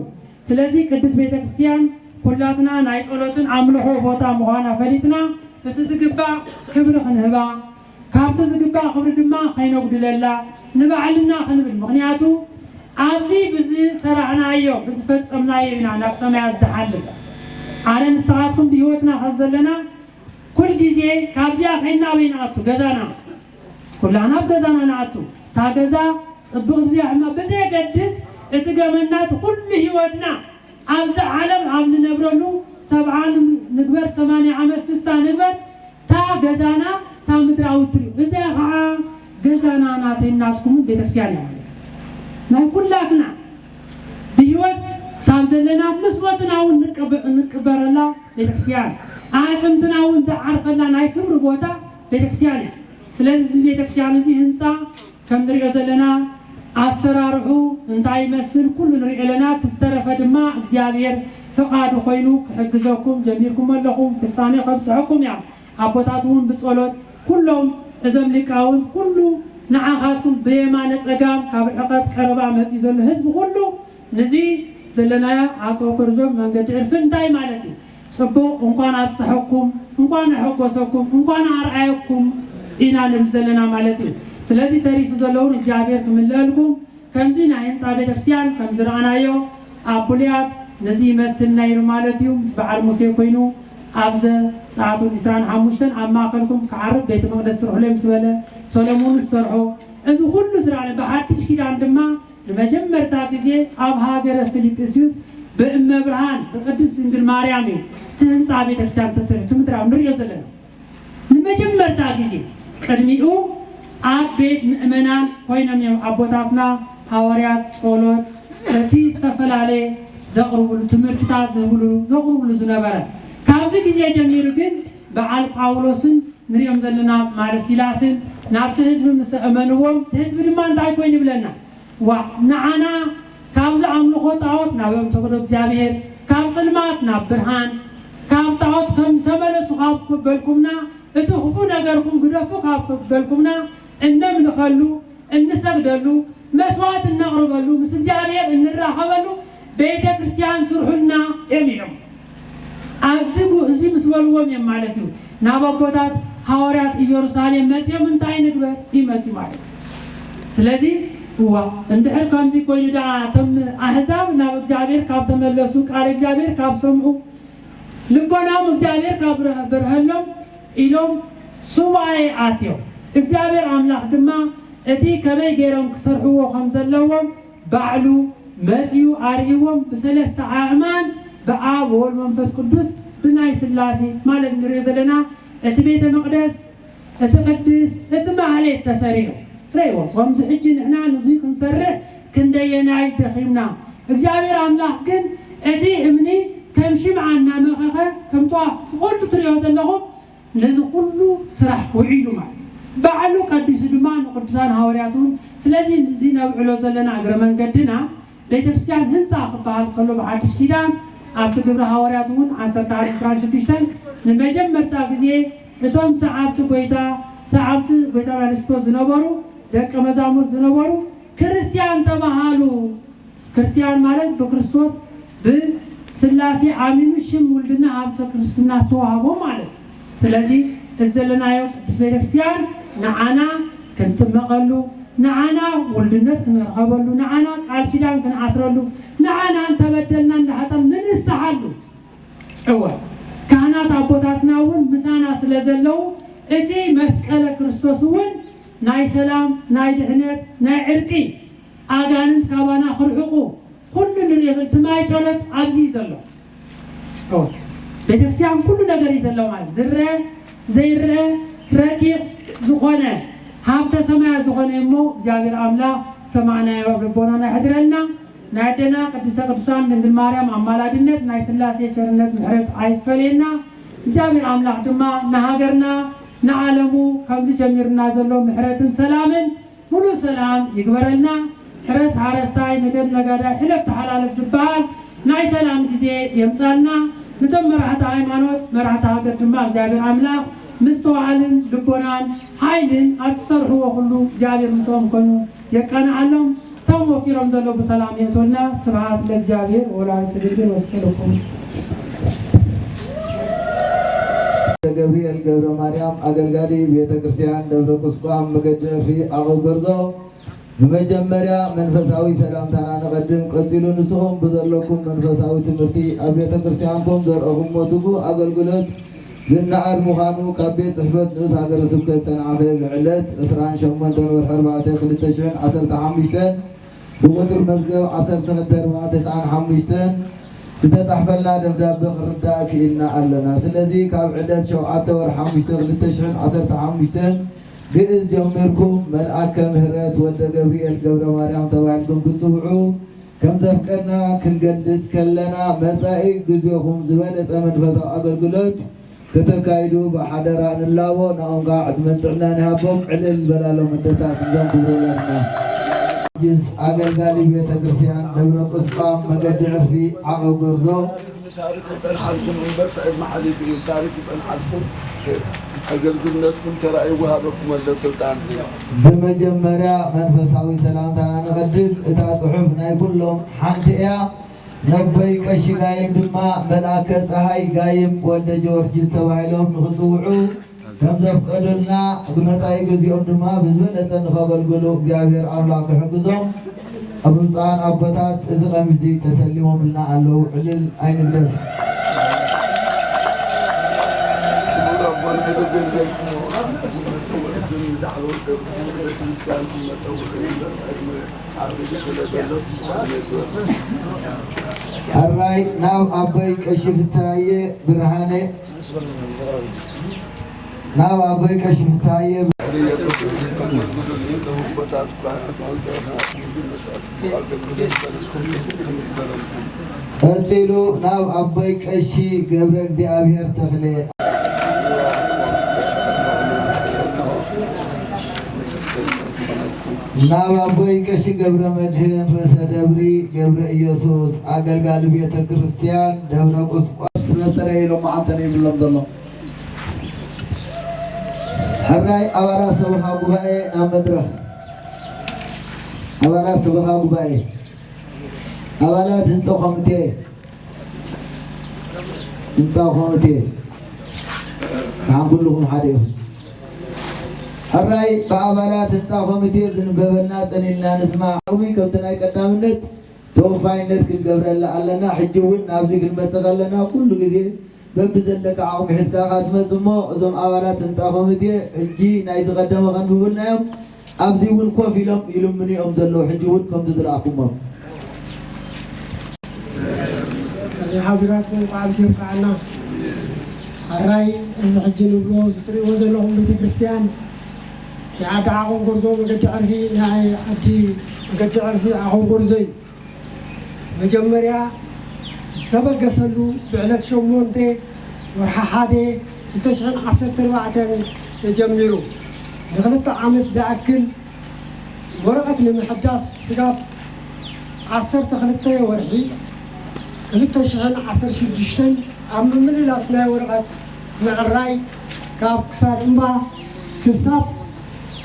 ስለዚ ቅድስት ቤተክርስቲያን ኩላትና ናይ ጸሎትን ኣምልኾ ቦታ ምዃና ፈሊጥና፣ እቲ ዝግባእ ክብሪ ክንህባ፣ ካብቲ ዝግባእ ክብሪ ድማ ከይነጉድለላ፣ ንባዕልና ክንብል። ምኽንያቱ ኣብዚ ብዝሰራሕናዮ ብዝፈጸምናዮ ኢና ናብ ሰማያት ዝሓልፍ። ኣነ ንስኻትኩም ብህይወትና ከም ዘለና ኩል ግዜ ካብዚኣ ከይና ኣበይ ንኣቱ? ገዛና። ኩላና ኣብ ገዛና ንኣቱ። እታ ገዛ ጽብቕቲ ድያ ሕማቕ ብዘየገድስ፣ እቲ ገመና እቲ ኩሉ ህይወትና ኣብዚ ዓለም ኣብ ንነብረሉ፣ ሰብዓ ንግበር፣ ሰማንያ ዓመት፣ ስሳ ንግበር፣ እታ ገዛና እታ ምድራዊት ትርእዩ። እዚኣ ኸዓ ገዛና፣ ናተይን ናትኩምን ቤተክርስትያን እያ ማለት እዩ። ናይ ኩላትና ብህይወት ክሳብ ዘለና ምስ ሞትና እውን ንቀበ- ንቅበረላ ቤተክርስትያን፣ ኣዕፅምትና እውን ዝዓርፈላ ናይ ክብሪ ቦታ ቤተክርስትያን እያ። ስለዚ እዚ ቤተክርስትያን እዚ ህንፃ ከም ንሪኦ ዘለና ኣሰራርሑ እንታይ ይመስል ኩሉ ንሪኦ ኣለና። እቲ ዝተረፈ ድማ እግዚኣብሔር ፍቓዱ ኮይኑ ክሕግዘኩም ጀሚርኩም ኣለኹም፣ ፍጻሜ ከብጽሐኩም እያ። ኣቦታት እውን ብጸሎት ኩሎም እዞም ሊቃውንት ኩሉ ንዓኻትኩም ብየማነ ጸጋም ካብ ርሕቀት ቀረባ መጺኡ ዘሎ ህዝቢ ኩሉ ነዚ ዘለናዮ ኣብ ኮርዞም መንገዲ ዕርፊ እንታይ ማለት እዩ? ጽቡቕ፣ እንኳን ኣብጽሐኩም፣ እንኳን ኣሐጎሰኩም፣ እንኳን ኣርኣየኩም ኢና ንብል ዘለና ማለት እዩ። ስለዚ ተሪፉ ዘለውን እግዚኣብሔር ክምልአልኩም። ከምዚ ናይ ህንጻ ቤተክርስትያን ከም ዝረኣናዮ ኣብ ብሉያት ነዚ ይመስል ነይሩ ማለት እዩ። ምስ በዓል ሙሴ ኮይኑ ኣብ ዘጸኣት ዕስራን ሓሙሽተን ኣብ ማእከልኩም ክዓርፍ ቤተ መቕደስ ስርሑለይ ምስ በለ ሰሎሞን ዝሰርሖ እዚ ኩሉ ዝረኣና ብሓድሽ ኪዳን ድማ ንመጀመርታ ግዜ ኣብ ሃገረ ፊልጵስዩስ ብእመብርሃን ብቅድስት ድንግል ማርያም እዩ እቲ ህንጻ ቤተክርስትያን ተሰሪሑ፣ እቲ ምድራዊ ንሪኦ ዘለና። ንመጀመርታ ግዜ ቅድሚኡ ኣብ ቤት ምእመናን ኮይኖም እዮም ኣቦታትና ሃዋርያት ጸሎት እቲ ዝተፈላለየ ዘቕርብሉ ትምህርትታት ዝህብሉ ዘቕርብሉ ዝነበረ። ካብዚ ግዜ ጀሚሩ ግን በዓል ጳውሎስን ንሪኦም ዘለና ማለት ሲላስን ናብቲ ህዝቢ ምስ ኣእመንዎም፣ እቲ ህዝቢ ድማ እንታይ ኮይኑ ይብለና? ዋ ንዓና ካብዚ ኣምልኾ ጣዖት ናብ ኣምልኾ እግዚኣብሔር፣ ካብ ጽልማት ናብ ብርሃን፣ ካብ ጣዖት ከም ዝተመለሱ ካብ ክበልኩምና፣ እቲ ክፉ ነገርኩም ግደፉ ካብ ክበልኩምና፣ እነምልኸሉ፣ እንሰግደሉ፣ መስዋዕት እነቕርበሉ፣ ምስ እግዚኣብሔር እንራኸበሉ ቤተ ክርስቲያን ስርሑልና እዮም ኢሎም። ኣብዚ ጉ- እዚ ምስ በልዎም እዮም ማለት እዩ ናብ ኣቦታት ሃዋርያት ኢየሩሳሌም መጺኦም እንታይ ንግበር ይመጽኡ ማለት እዩ። ስለዚ እዋ እንድሕር ከምዚ ኮይኑ ደኣ እቶም ኣህዛብ ናብ እግዚኣብሔር ካብ ተመለሱ ቃል እግዚኣብሔር ካብ ሰምዑ ልቦናኦም እግዚኣብሔር ካብ ብረ- በርሀሎም ኢሎም ሱባኤ ኣትዮም። እግዚኣብሔር ኣምላኽ ድማ እቲ ከመይ ገይሮም ክሰርሕዎ ከም ዘለዎም ባዕሉ መጺኡ ኣርእይዎም ብሰለስተ ኣእማን ብኣብ ወወልድ መንፈስ ቅዱስ ብናይ ስላሴ ማለት ንሪኦ ዘለና እቲ ቤተ መቕደስ እቲ ቅድስት እቲ ማህሌት ተሰሪሑ ረይዎ። ከምዚ ሕጂ ንሕና ንዚ ክንሰርሕ ክንደየናይ ደኺምና። እግዚኣብሔር ኣምላኽ ግን እቲ እምኒ ከም ሽምዓ እናመኸኸ ከም ጧፍ ኩሉ ትሪኦ ዘለኹም ነዚ ኩሉ ስራሕ ውዒሉ ማለት እዩ። ባዕሉ ቀዲሱ ድማ ንቅዱሳን ሃዋርያት እውን። ስለዚ እዚ ነብዕሎ ዘለና እግረ መንገድና ቤተክርስትያን ህንፃ ክበሃል ከሎ ብሓድሽ ኪዳን ኣብቲ ግብረ ሃዋርያት እውን ዓሰርተ ሓደ ዕስራን ሽዱሽተን ንመጀመርታ ግዜ እቶም ሰዓብቲ ጎይታ ሰዓብቲ ጎይታ ክርስቶስ ዝነበሩ ደቀ መዛሙርት ዝነበሩ ክርስትያን ተባሃሉ። ክርስትያን ማለት ብክርስቶስ ብስላሴ ኣሚኑ ሽም ውልድና ሃብተ ክርስትና ዝተዋህቦ ማለት እዩ። ስለዚ እዚ ዘለናዮ ቅድስት ቤተክርስትያን ንዓና ክንጥመቐሉ፣ ንዓና ውልድነት ክንረኸበሉ፣ ንዓና ቃል ኪዳን ክንኣስረሉ፣ ንዓና እንተበደልና እንዳሓጠም ንንስሓሉ። እወ፣ ካህናት ኣቦታትና እውን ምሳና ስለ ዘለዉ፣ እቲ መስቀለ ክርስቶስ እውን ናይ ሰላም፣ ናይ ድሕነት፣ ናይ ዕርቂ፣ ኣጋንንት ካባና ክርሕቑ ኩሉ ንሪኦ ዘሎ እቲ ማይ ጸሎት ኣብዚ እዩ ዘሎ። እወ፣ ቤተክርስትያን ኩሉ ነገር እዩ ዘሎ ማለት ዝረአ ዘይረአ ረቂቕ ዝኾነ ሃብተ ሰማያት ዝኾነ እሞ እግዚኣብሔር ኣምላኽ ሰማዕናዮ ኣብ ልቦናና ይሕድረልና። ናይ ኣደና ቅድስተ ቅዱሳን ድንግል ማርያም ኣማላድነት፣ ናይ ስላሴ ቸርነት ምሕረት ኣይፈለየና። እግዚኣብሔር ኣምላኽ ድማ ንሃገርና ንዓለሙ ከምዚ ጀሚርና ዘሎ ምሕረትን ሰላምን ሙሉ ሰላም ይግበረልና። ሕረስ ሓረስታይ፣ ንገድ ነጋዳይ፣ ሕለፍ ተሓላለፍ ዝበሃል ናይ ሰላም ግዜ የምጻልና። ንቶም መራሕቲ ሃይማኖት፣ መራሕቲ ሃገር ድማ እግዚኣብሔር ኣምላኽ ምስትውዓልን ልቦናን ሓይልን ኣብ ትሰርሕዎ ኩሉ እግዚኣብሔር ምስኦም ኮይኑ የቃንዓሎም። እቶም ወፊሮም ዘለዉ ብሰላም የእትወልና። ስብሐት ለእግዚኣብሔር ወወላዲቱ ድንግል ወስቅልኩም። ገብርኤል ገብረ ማርያም፣ ኣገልጋሊ ቤተ ክርስቲያን ደብረ ቁስቋም መገዲ ዕርፊ ዓቐብ ጎርዞ። ብመጀመርያ መንፈሳዊ ሰላምታና ነቐድም። ቀጺሉ ንስኹም ብዘለኩም መንፈሳዊ ትምህርቲ ኣብ ቤተ ክርስቲያንኩም ዘርእኹሞ ትጉህ ኣገልግሎት ዝነኣድ ምዃኑ ካብ ቤት ጽሕፈት ንኡስ ሃገረ ስብከት ሰንዓፈ ብዕለት ዕስራን ሸሞንተን ወርሒ ኣርባዕተ ክልተ ሽሕን ዓሰርተ ሓሙሽተን ብቁጽሪ መዝገብ ዓሰርተ ክልተ ኣርባዕተ ተስዓን ሓሙሽተን ዝተጻሕፈልና ደብዳበ ክንርዳእ ክኢልና ኣለና። ስለዚ ካብ ዕለት ሸውዓተ ወርሒ ሓሙሽተ ክልተ ሽሕን ዓሰርተ ሓሙሽተን ግእዝ ጀሚርኩም መልኣከ ምህረት ወልደ ገብርኤል ገብረ ማርያም ተባሂልኩም ክትጽውዑ ከም ዘፍቀድና ክንገልጽ ከለና፣ መጻኢ ግዜኹም ዝበለጸ መንፈሳዊ ኣገልግሎት ከተካይዱ ብሓደራ ንላቦ። ንኦም ከኣ ዕድመን ጥዕናን ይሃቦም። ዕልል በላሎም ኣደታት፣ እዞም ክቡር ወላድና። ጅስ ኣገልጋሊ ቤተ ክርስቲያን ደብረ ቁስቋም መገዲ ዕርፊ ዓቐብ ጎርዞ። ታሪክ ይጸንሓልኩም እምበር፣ ታሪክ መሓሊፍ እዩ። ታሪክ ይጸንሓልኩም። ኣገልግልነትኩም ተራእዩ ወሃበኩም ኣሎ ስልጣን እዚ። ብመጀመርያ መንፈሳዊ ሰላምታና ነቐድም። እታ ጽሑፍ ናይ ኩሎም ሓንቲ እያ። ነቦይ ቀሺ ጋይም ድማ መልኣከ ጸሃይ ጋይም ወልደ ጊዮርጊስ ተባሂሎም ንኽጽውዑ ከም ዘፍቀዱልና፣ ብመጻኢ ግዜኦም ድማ ብዝበለጸ ንኸገልግሉ እግዚኣብሔር ኣምላኽ ክሕግዞም ኣብ ብፁዓን ኣቦታት እዚ ቀሚስ እዚ ተሰሊሞምልና ኣለዉ። ዕልል ኣይንግደፍ። ሕራይ ናብ ኣቦይ ቀሺ ፍስሃየ ብርሃነ፣ ናብ ኣቦይ ቀሺ ፍስሃየ። ቀጺሉ ናብ ኣቦይ ቀሺ ገብረ እግዚኣብሔር ተኽለ። ናብ ኣቦይ ቀሺ ገብረ መድህን ርእሰ ደብሪ ገብረ ኢየሱስ ኣገልጋሊ ቤተ ክርስቲያን ደብረ ቁስቋም። ስለ ዝተረየ ኢሎም መዓንተን ይብሎም ዘሎ። ሕራይ ኣባላት ሰበኻ ጉባኤ ናብ መድረኽ። ኣባላት ሰበኻ ጉባኤ፣ ኣባላት ህንጻ ኮሚቴ፣ ህንጻ ኮሚቴ፣ ንዓኹም ኩልኹም ሓደ ኢኹም። ሕራይ ብኣባላት ህንጻ ኮሚቴ ዝንበበልና ጸኒልና ንስማዕ። ከምቲ ናይ ቀዳምነት ተወፋይነት ክንገብረላ ኣለና። ሕጂ እውን ናብዚ ክንመጽእ ከለና ኩሉ ግዜ በብዘለካ ዓቕሚ ሒዝካ ኢኻ ትመጽእ እሞ፣ እዞም ኣባላት ህንጻ ኮሚቴ ሕጂ ናይ ዝቐደመ ከንብቡልና እዮም። ኣብዚ እውን ኮፍ ኢሎም ይልምኑ እዮም ዘለዉ፣ ሕጂ እውን ከምቲ ዝረኣኹሞም። ናይ ሓቢራትኩም እንኳዕ ኣብዚ የብቅዓና። ሕራይ እዚ ሕጂ ንብሎ ዝትርእይዎ ዘለኹም ቤተ ክርስቲያን ናይ ዓዲ ዓቐብ ጎርዞ መገዲ ዕርፊ፣ ናይ ዓዲ መገዲ ዕርፊ ዓቐብ ጎርዞ እዩ። መጀመርያ ዝተበገሰሉ ብዕለት ሸሞንተ ወርሒ ሓደ ክልተ ሽሕን ዓሰርተ ኣርባዕተን ተጀሚሩ ንክልተ ዓመት ዝኣክል ወረቐት ንምሕዳስ ስጋብ ዓሰርተ ክልተ ወርሒ ክልተ ሽሕን ዓሰርተ ሽዱሽተን ኣብ ምምልላስ ናይ ወረቐት ምዕራይ ካብ ክሳድ እምባ ክሳብ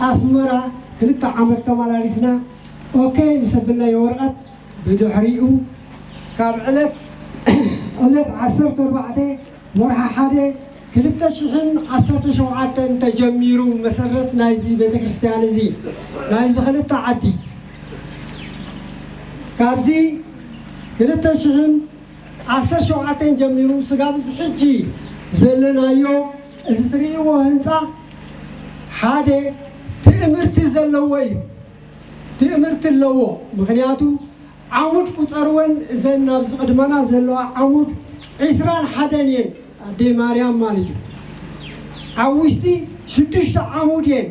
ኣስመራ ክልተ ዓመት ተመላሊስና። ኦኬ ምስ ኣበልናዮ ወረቐት ብድሕሪኡ ካብ ዕለት ዕለት ዓሰርተ ኣርባዕተ ወርሒ ሓደ ክልተ ሽሕን ዓሰርተ ሸውዓተን ተጀሚሩ መሰረት ናይዚ ቤተክርስትያን እዚ፣ ናይዚ ክልተ ዓዲ፣ ካብዚ ክልተ ሽሕን ዓሰርተ ሸውዓተን ጀሚሩ ስጋብ እዚ ሕጂ ዘለናዮ፣ እዚ ትርእይዎ ህንፃ ሓደ ትእምርቲ ዘለዎ እዩ። ትእምርቲ ኣለዎ። ምኽንያቱ ዓሙድ ቁፀርወን፣ እዘን ኣብዚ ቅድመና ዘለዋ ዓሙድ ዒስራን ሓደን እየን፣ ኣደይ ማርያም ማለት እዩ። ኣብ ውሽጢ ሽዱሽተ ዓሙድ እየን።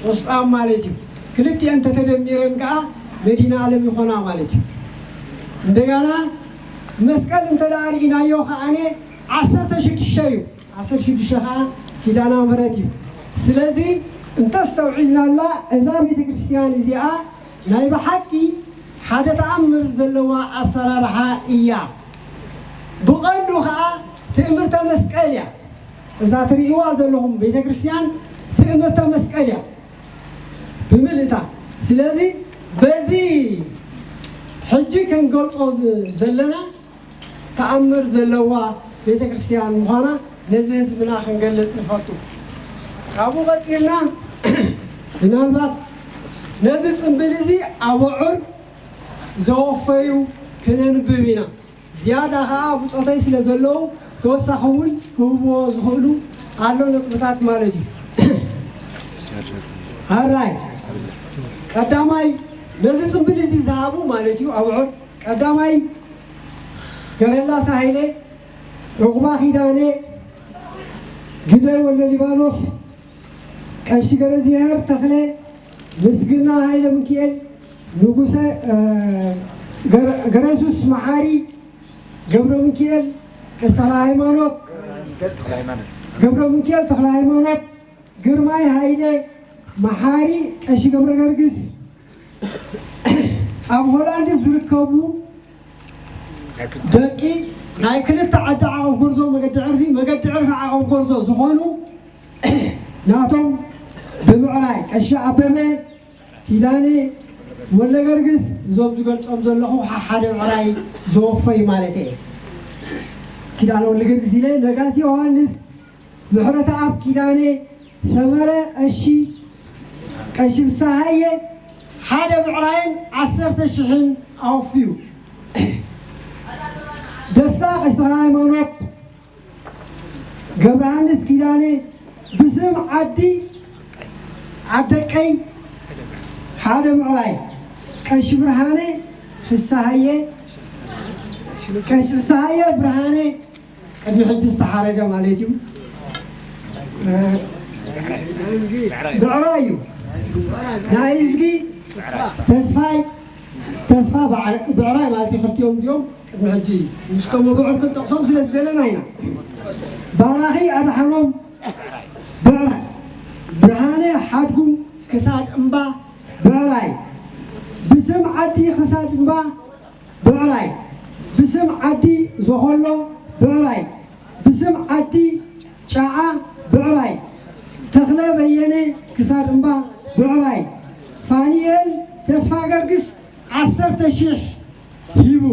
ቁስቋም ማለት እዩ። ክልቲአን ተተደሚረን ከዓ መዲና ዓለም ይኾና ማለት እዩ። እንደገና መስቀል እንተ ደኣ ርኢናዮ ከዓነ ዓሰርተ ሽዱሽተ እዩ። ዓሰርተ ሽዱሽተ ከዓ ኪዳና ምሕረት እዩ። ስለዚ እንተስተውዒልናላ እዛ ቤተ ክርስቲያን እዚኣ ናይ ብሓቂ ሓደ ተኣምር ዘለዋ ኣሰራርሓ እያ። ብቐንዱ ከዓ ትእምርተ መስቀል እያ። እዛ ትርእይዋ ዘለኹም ቤተ ክርስቲያን ትእምርተ መስቀል እያ ብምልእታ። ስለዚ በዚ ሕጂ ክንገልጾ ዝ-፣ ዘለና ተኣምር ዘለዋ ቤተ ክርስቲያን ምዃና ነዚ ህዝብና ክንገልጽ ንፈቱ። ካብኡ ቀጺልና ምናልባት ነዚ ጽምብል እዚ ኣቡዑር ዘወፈዩ ክነንብብ ኢና። ዝያዳ ኸዓ ብጾተይ ስለ ዘለዉ ተወሳኺ እውን ክህብዎ ዝኽእሉ ኣሎ ነጥብታት ማለት እዩ። ኣራይ ቀዳማይ ነዚ ጽምብል እዚ ዝሃቡ ማለት እዩ ኣቡዑር ቀዳማይ ገረላሳ ሃይለ፣ ዑቕባ ኪዳነ፣ ግደይ ወልደ ሊባኖስ፣ ቀሺ ገረዝሄር ተኽለ፣ ምስግና ሃይለ ሚካኤል፣ ንጉሰ፣ እ፣ ገረ-፣ ገረሱስ መሓሪ፣ ገብረ ሚካኤል፣ ቀሺ ተኽለ ሃይማኖት፣ ገብረ ሚካኤል ተኽለ ሃይማኖት፣ ግርማይ ሃይለ፣ መሓሪ ቀሺ ገብረ ገርግስ፣ ኣብ ሆላንድ ዝርከቡ ደቂ ናይ ክልተ ዓዲ ዓቐብ ጎርዞ መገዲ ዕርፊ፣ መገዲ ዕርፊ ዓቐብ ጎርዞ ዝኾኑ ናቶም ብብዕራይ ቀሺ ኣበበ ኪዳነ ወልደ ገርግስ፣ እዞም ዝገልጾም ዘለኹ ሐ-፣ ሓደ ብዕራይ ዝወፈዩ ማለት እየ። ኪዳነ ወልደ ገርግስ ኢለ፣ ነጋሲ ዮሃንስ፣ ምሕረተኣብ ኪዳነ፣ ሰመረ ቀሺ፣ ቀሺ ፍስሃየ፣ ሓደ ብዕራይን ዓሰርተ ሽሕን ኣወፍዩ። ደስታ ቀሺ ተኽለ ሃይማኖት፣ ገብረሃንስ ኪዳነ፣ ብስም ዓዲ ዓደቀይ ሓደ ብዕራይ፣ ቀሺ ብርሃነ ፍስሃየ፣ ቀሺ ፍስሃየ ብርሃነ፣ ቅድሚ ሕጂ ዝተሓረደ ማለት እዩ። እ፣ ብዕራይ እዩ። ናይ እዝጊ ተስፋይ፣ ተስፋ ብዕራ-፣ ብዕራይ ማለት እዩ። ክልቲኦም እዚኦም ቅድሚ ሕጂ ምስቶም ብዕር ክንጠቕሶም ስለ ዝደለና ኢና። ባራኺ ኣድሓኖም ብዕራይ፣ ብርሃነ ሓድጉ ክሳድ እምባ ብዕራይ፣ ብስም ዓዲ ክሳድ እምባ ብዕራይ፣ ብስም ዓዲ ዞኸሎ ብዕራይ፣ ብስም ዓዲ ጫዓ ብዕራይ፣ ተኽለ በየነ ክሳድ እምባ ብዕራይ፣ ፋኒኤል ተስፋ ገርግስ ዓሰርተ ሺሕ ሂቡ።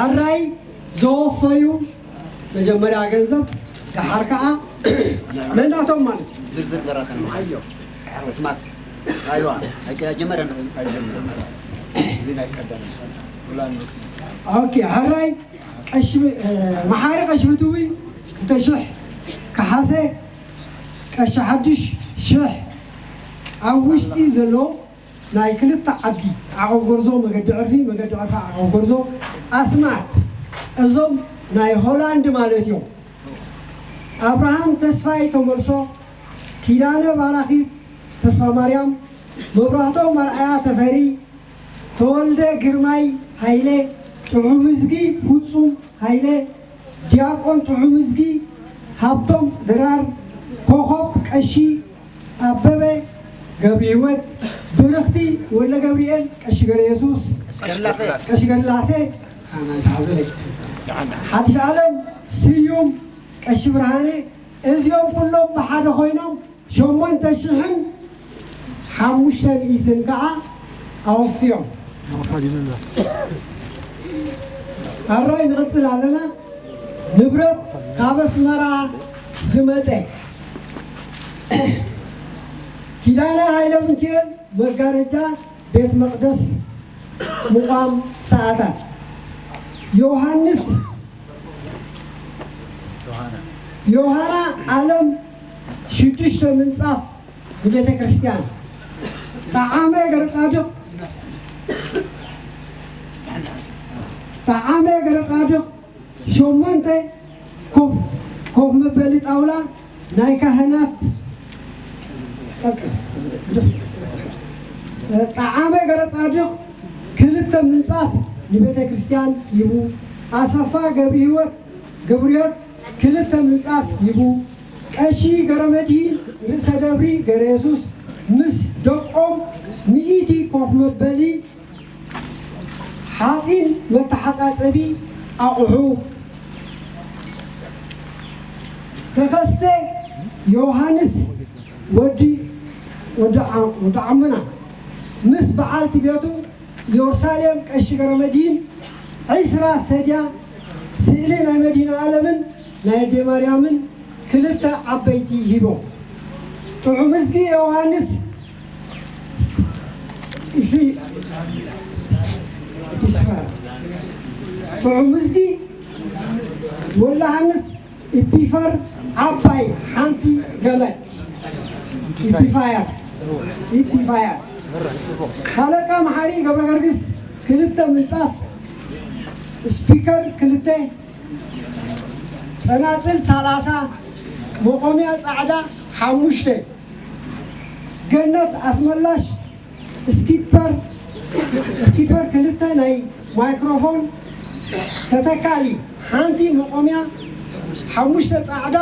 ኣራይ ዘወፈዩ መጀመርያ ገንዘብ፣ ደሓር ከኣ ነናቶም ማለት እዩ። ዝርዝር መራተን ኣዮ ኣስማት ኣይዋ፣ ኣይከ-፣ ጀመረ ነው። ኦኬ፣ ሓራይ ቀሺ፣ እ፣ መሓሪ ቀሺ ፍትዊ ክልተ ሽሕ፣ ከሓሰ ቀሺ ሓድሽ ሽሕ፣ ኣብ ውሽጢ ዘሎ ናይ ክልተ ዓዲ ዓቐብ ጎርዞ፣ መገዲ ዕርፊ፣ መገዲ ዕርፊ ዓቐብ ጎርዞ ኣስማት፣ እዞም ናይ ሆላንድ ማለት እዮም። ኣብርሃም ተስፋይ ተመልሶ፣ ኪዳነ ባራኺ ተስፋ ማርያም፣ መብራህቶም ኣርኣያ ተፈሪ፣ ተወልደ ግርማይ ሃይለ፣ ጥዑምዝጊ ፍጹም ሃይለ፣ ዲያቆን ጥዑምዝጊ፣ ሃብቶም ድራር፣ ኮኾብ ቀሺ፣ ኣበበ ገብረህይወት፣ ብርኽቲ ወልደ ገብርኤል፣ ቀሺ ገረ የሱስ፣ ቀሺ ገርላሴ፣ ኣነ ተሓዘለይ፣ ሓድሽ ኣለም ስዩም፣ ቀሺ ብርሃነ፣ እዚኦም ኩሎም ብሓደ ኮይኖም ሸሞንተ ሽሕን ሓሙሽተ ሚእትን ከዓ ኣወፍዮም። ኣራይ ንቕጽል ኣለና። ንብረት ካብ ኣስመራ ዝመጸ። ኪዳነ ሃይለ ምንኪኤል መጋረጃ ቤት መቕደስ ምቋም ሰዓታት። ዮሃንስ ዮሃና ዓለም ሽዱሽተ ምንጻፍ ንቤተ ክርስቲያን። ጠዓመ ገረጻድቕ ጠዓመ ገረጻድቕ ሸሞንተ ኮፍ ኮፍ መበሊ ጣውላ ናይ ካህናት። ቀጽል። ጠዓመ ገረጻድቕ ክልተ ምንጻፍ ንቤተ ክርስቲያን ሂቡ። ኣሰፋ ገብርህይወት ገብርዮት ክልተ ምንጻፍ ሂቡ። ቀሺ ገረመድሂን ርእሰ ደብሪ ገረየሱስ ምስ ደቆም ሚእቲ ኮፍ መበሊ ሓጺን መተሓጻጸቢ ኣቑሑ። ተኸስተ ዮሃንስ ወዲ ወዲ ዓ- ወዲ ዓሙና ምስ በዓልቲ ቤቱ ኢየሩሳሌም ቀሺ ገረመድሂን ዒስራ ሰድያ ስእሊ ናይ መድኃኔ ዓለምን ናይ ኣደይ ማርያምን ክልተ ዓበይቲ ሂቦም። ጥዑምዝጊ ዮሃንስ ኢፊ- ኢስፋር። ጥዑምዝጊ ወላሃንስ ኢፒፋር ዓባይ ሓንቲ ገመድ። ኢፒፋየር። ኢፒፋየር። ሃለቃ መሓሪ ገብረ ገርግስ ክልተ ምንጻፍ፣ ስፒከር ክልተ፣ ጸናጽል ሰላሳ፣ መቆምያ ጻዕዳ ሓሙሽተ። ገነት ኣስመላሽ ስኪፐር፣ ስኪፐር ክልተ ናይ ማይክሮፎን ተተካሊ፣ ሓንቲ መቆምያ፣ ሓሙሽተ ጻዕዳ፣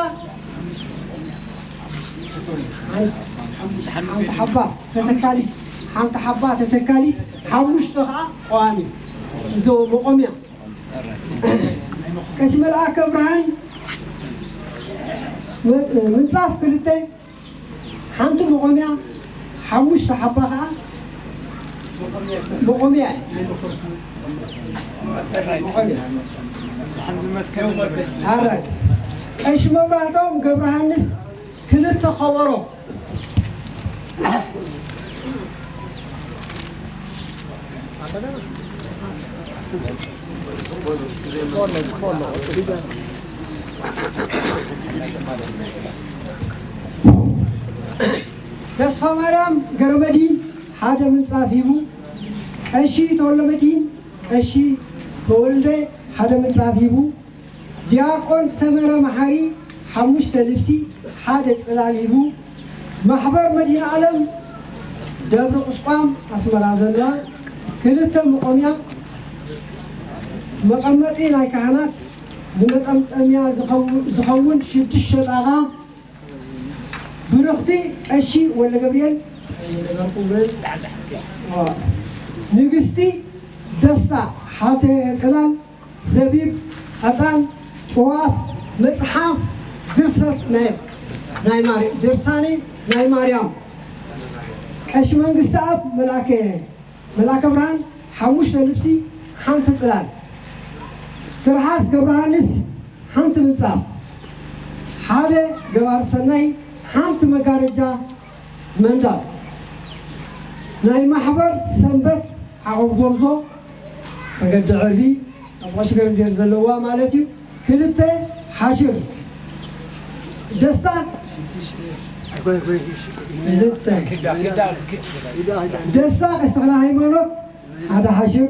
ሓንቲ ሓባ ተተካሊት፣ ሓንቲ ሓባ ተተካሊት፣ ሓሙሽተ ከዓ ቀዋሚ። እዞ መቆምያ ቀሺ መልኣከ ብርሃን ም- ምንጻፍ ክልተ፣ ሓንቲ መቆምያ፣ ሓሙሽተ ሓባ ከዓ መቆምያ። መቆምያ። ኣረ፣ ቀሺ መብራህቶም ገብረሃንስ ክልተ ከበሮ። ተስፋ ማርያም ገረመድሂን ሓደ ምንጻፍ ሂቡ። ቀሺ ተወልደ መድሂን፣ ቀሺ ተወልደ ሓደ ምንጻፍ ሂቡ። ዲያቆን ሰመረ መሓሪ ሓሙሽተ ልብሲ ሓደ ጽላል ሂቡ። ማሕበር መድኃኔ ዓለም ደብረ ቁስቋም ኣስመራ ዘላ ክልተ መቆምያ፣ መቐመጢ ናይ ካህናት፣ ንመጠምጠምያ ዝኸውን- ዝኸውን ሽዱሽተ ጣቓ። ብርኽቲ ቀሺ ወልደ ገብርኤል፣ ንግስቲ ደስታ ሓደ ጽላል፣ ዘቢብ፣ ዕጣን፣ ጥዋፍ፣ መጽሓፍ፣ ድርሰት ናይ ናይ ማርያም፣ ድርሳነ ናይ ማርያም። ቀሺ መንግስቲ ኣብ መልኣከ መልኣከ ብርሃን ሓሙሽተ ልብሲ፣ ሓንቲ ጽላል። ትርሓስ ገብረሃንስ ሓንቲ ምንጻፍ፣ ሓደ ገባር ሰናይ፣ ሓንቲ መጋረጃ መንዳብ። ናይ ማሕበር ሰንበት ዓቐብ ጎርዞ መገዲ ዕርዲ ኣብ ቐሽገርዜር ዘለዋ ማለት እዩ። ክልተ ሓሽር ደስታ ክልተ ደስታ ቀሺ ተኽለ ሃይማኖት ሓደ ሓሽር፣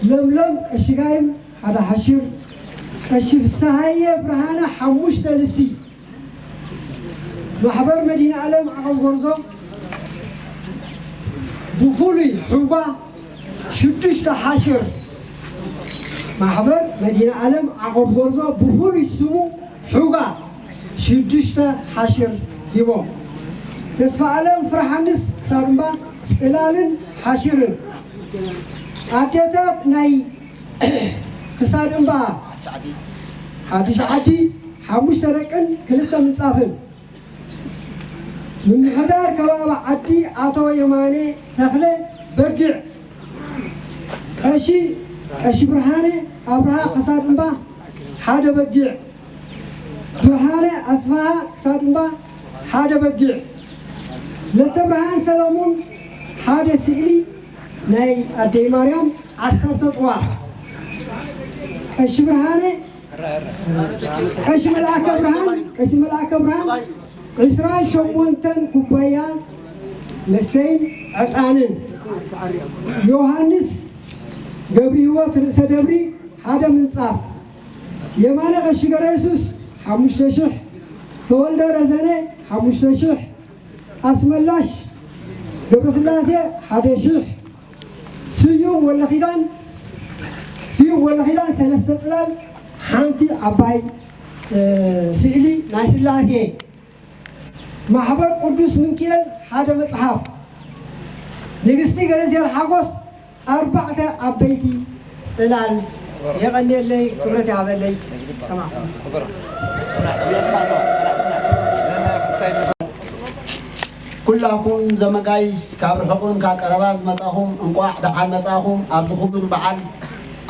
ለምለም ቀሺ ጋይም ሓደ ሓሽር፣ ቀሺ ፍስሃየ ብርሃነ ሓሙሽተ ልብሲ። ማሕበር መድኃኔ ዓለም ዓቐብ ጎርዞ ብፍሉይ ሕጓ ሽዱሽተ ሓሽር። ማሕበር መድኃኔ ዓለም ዓቐብ ጎርዞ ብፍሉይ ስሙ ሕጓ ሽዱሽተ ሓሽር ሂቦም። ተስፋ ኣለም ፍርሓንስ ክሳድ እምባ ጽላልን ሓሽርን። ኣዴታት ናይ ክሳድ እምባ ሓድሽ ዓዲ ሓሙሽተ ደቅን ክልተ ምንጻፍን። ምምሕዳር ከባቢ ዓዲ ኣቶ የማነ ተኽለ በጊዕ። ቀሺ ቀሺ ብርሃነ ኣብርሃ ክሳድ እምባ ሓደ በጊዕ። ብርሃነ ኣስፍሃ ክሳድ እምባ ሓደ በጊዕ። ለተብርሃን ሰለሙን ሓደ ስእሊ ናይ ኣደይ ማርያም ዓሰርተ ጥዋፍ። ቀሺ ብርሃነ ቀሺ መልኣከ ብርሃን ቀሺ መልኣከ ብርሃን ዕስራን ሸሞንተን ኩባያ መስተይን ዕጣንን። ዮሃንስ ገብርሂወት ርእሰ ደብሪ ሓደ ምንጻፍ። የማነ ቀሺ ገረየሱስ ሓሙሽተ ሽሕ። ተወልደ ረዘነ ሓሙሽተ ሽሕ። ኣስመላሽ ገብረስላሴ ሓደ ሽሕ። ስዩም ወለኺዳን ስዩም ወለኺዳን ሰለስተ ጽላል ሓንቲ ዓባይ ስእሊ ናይ ስላሴ። ማሕበር ቅዱስ ምንክኤል ሓደ መጽሓፍ። ንግስቲ ገረዝያር ሓጎስ ኣርባዕተ ዓበይቲ ጽላል። የቐንየለይ፣ ክብረት ይሃበለይ። ሰማዕ። ኩላኩም ዘመጋይስ ካብ ርሑቅን ካብ ቀረባን ዝመጻኹም እንቋዕ ደሓን መጻኹም። ኣብዚ ክቡር በዓል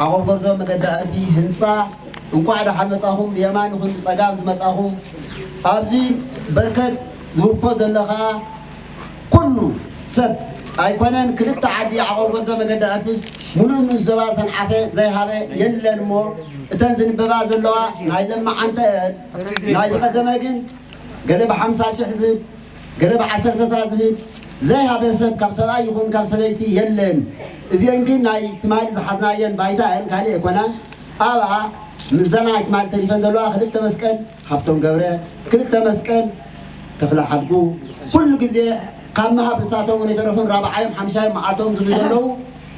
ዓቆብ ጎርዞ መገዲ ኣርቢ ህንጻ እንቋዕ ደሓን መጻኹም። ብየማን ይኹን ብጸጋም ዝመጻኹም ኣብዚ በርከት ዝውፎ ዘሎ ከኣ ኩሉ ሰብ ኣይኮነን። ክልተ ዓዲ ዓቆብ ጎርዞ መገዲ ኣርቢስ ሙሉእ ንኡስ ዞባ ሰንዓፈ ዘይሃበ የለን እሞ እተን ዝንበባ ዘለዋ ናይ ለማዓንተ እየን። ናይ ዝቐደመ ግን ገለ ብሓምሳ ሽሕ ዝህብ ገለ ብዓሰርተታት ዝህብ ዘይሃበ ሰብ ካብ ሰብኣይ ይኹን ካብ ሰበይቲ የለን። እዚአን ግን ናይ ትማሊ ዝሓዝናየን ባይታ እየን፣ ካልእ ኣይኮናን። ኣብኣ ምስዘን ናይ ትማሊ ተሪፈን ዘለዋ ክልተ መስቀል ሃብቶም ገብረ፣ ክልተ መስቀል ተኽለ ሓድጉ፣ ኩሉ ግዜ ካብ ምሃብ ንሳቶም እውን የተረፉን ራብዓዮም ሓምሻዮም መዓልቶም ዝብሉ ዘለዉ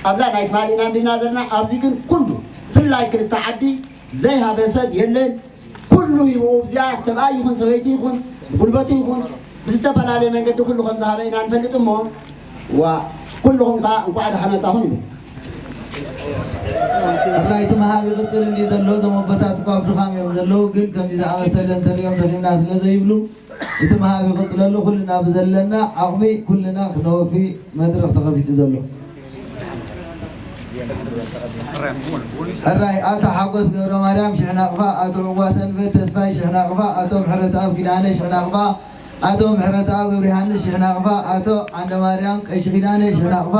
ኣብዛ ናይ ትማሊ ኢና ኣንቢብና ዘለና። ኣብዚ ግን ኩሉ ፍላይ ክልተ ዓዲ ዘይሃበ ሰብ የለን። ኩሉ ሂቡ ኣብዚኣ ሰብኣይ ይኹን ሰበይቲ ይኹን ጉልበቱ ይኹን ብዝተፈላለየ መንገዲ ኩሉ ከም ዝሃበ ኢና ንፈልጥ እሞ ዋ ኩልኹም ከዓ እንኳዕ ደሓን መፃኹም ይብል። ሕራይ እቲ ምሃብ ይቕፅል እንዲ ዘሎ እዞም ኣቦታት እኳ ኣብ ድኻም እዮም ዘለዉ፣ ግን ከምዚ ዝኣመሰለ እንተሪኦም ደኺምና ስለ ዘይብሉ እቲ ምሃብ ይቕፅለሉ። ኩልና ብዘለና ዓቕሚ ኩልና ክነወፊ መድረኽ ተኸፊቱ ዘሎ። ሕራይ ኣቶ ሓጎስ ገብረማርያም ሽሕ ናቕፋ፣ ኣቶ ዕዋ ሰንበት ተስፋይ ሽሕ ናቕፋ፣ ኣቶ ምሕረተኣብ ኪዳነ ሽሕ ናቕፋ፣ ኣቶ ምሕረተኣብ ገብረዮሃንስ ሽሕ ናቕፋ፣ ኣቶ ዓንደማርያም ቀሺ ኪዳነ ሽሕ ናቕፋ፣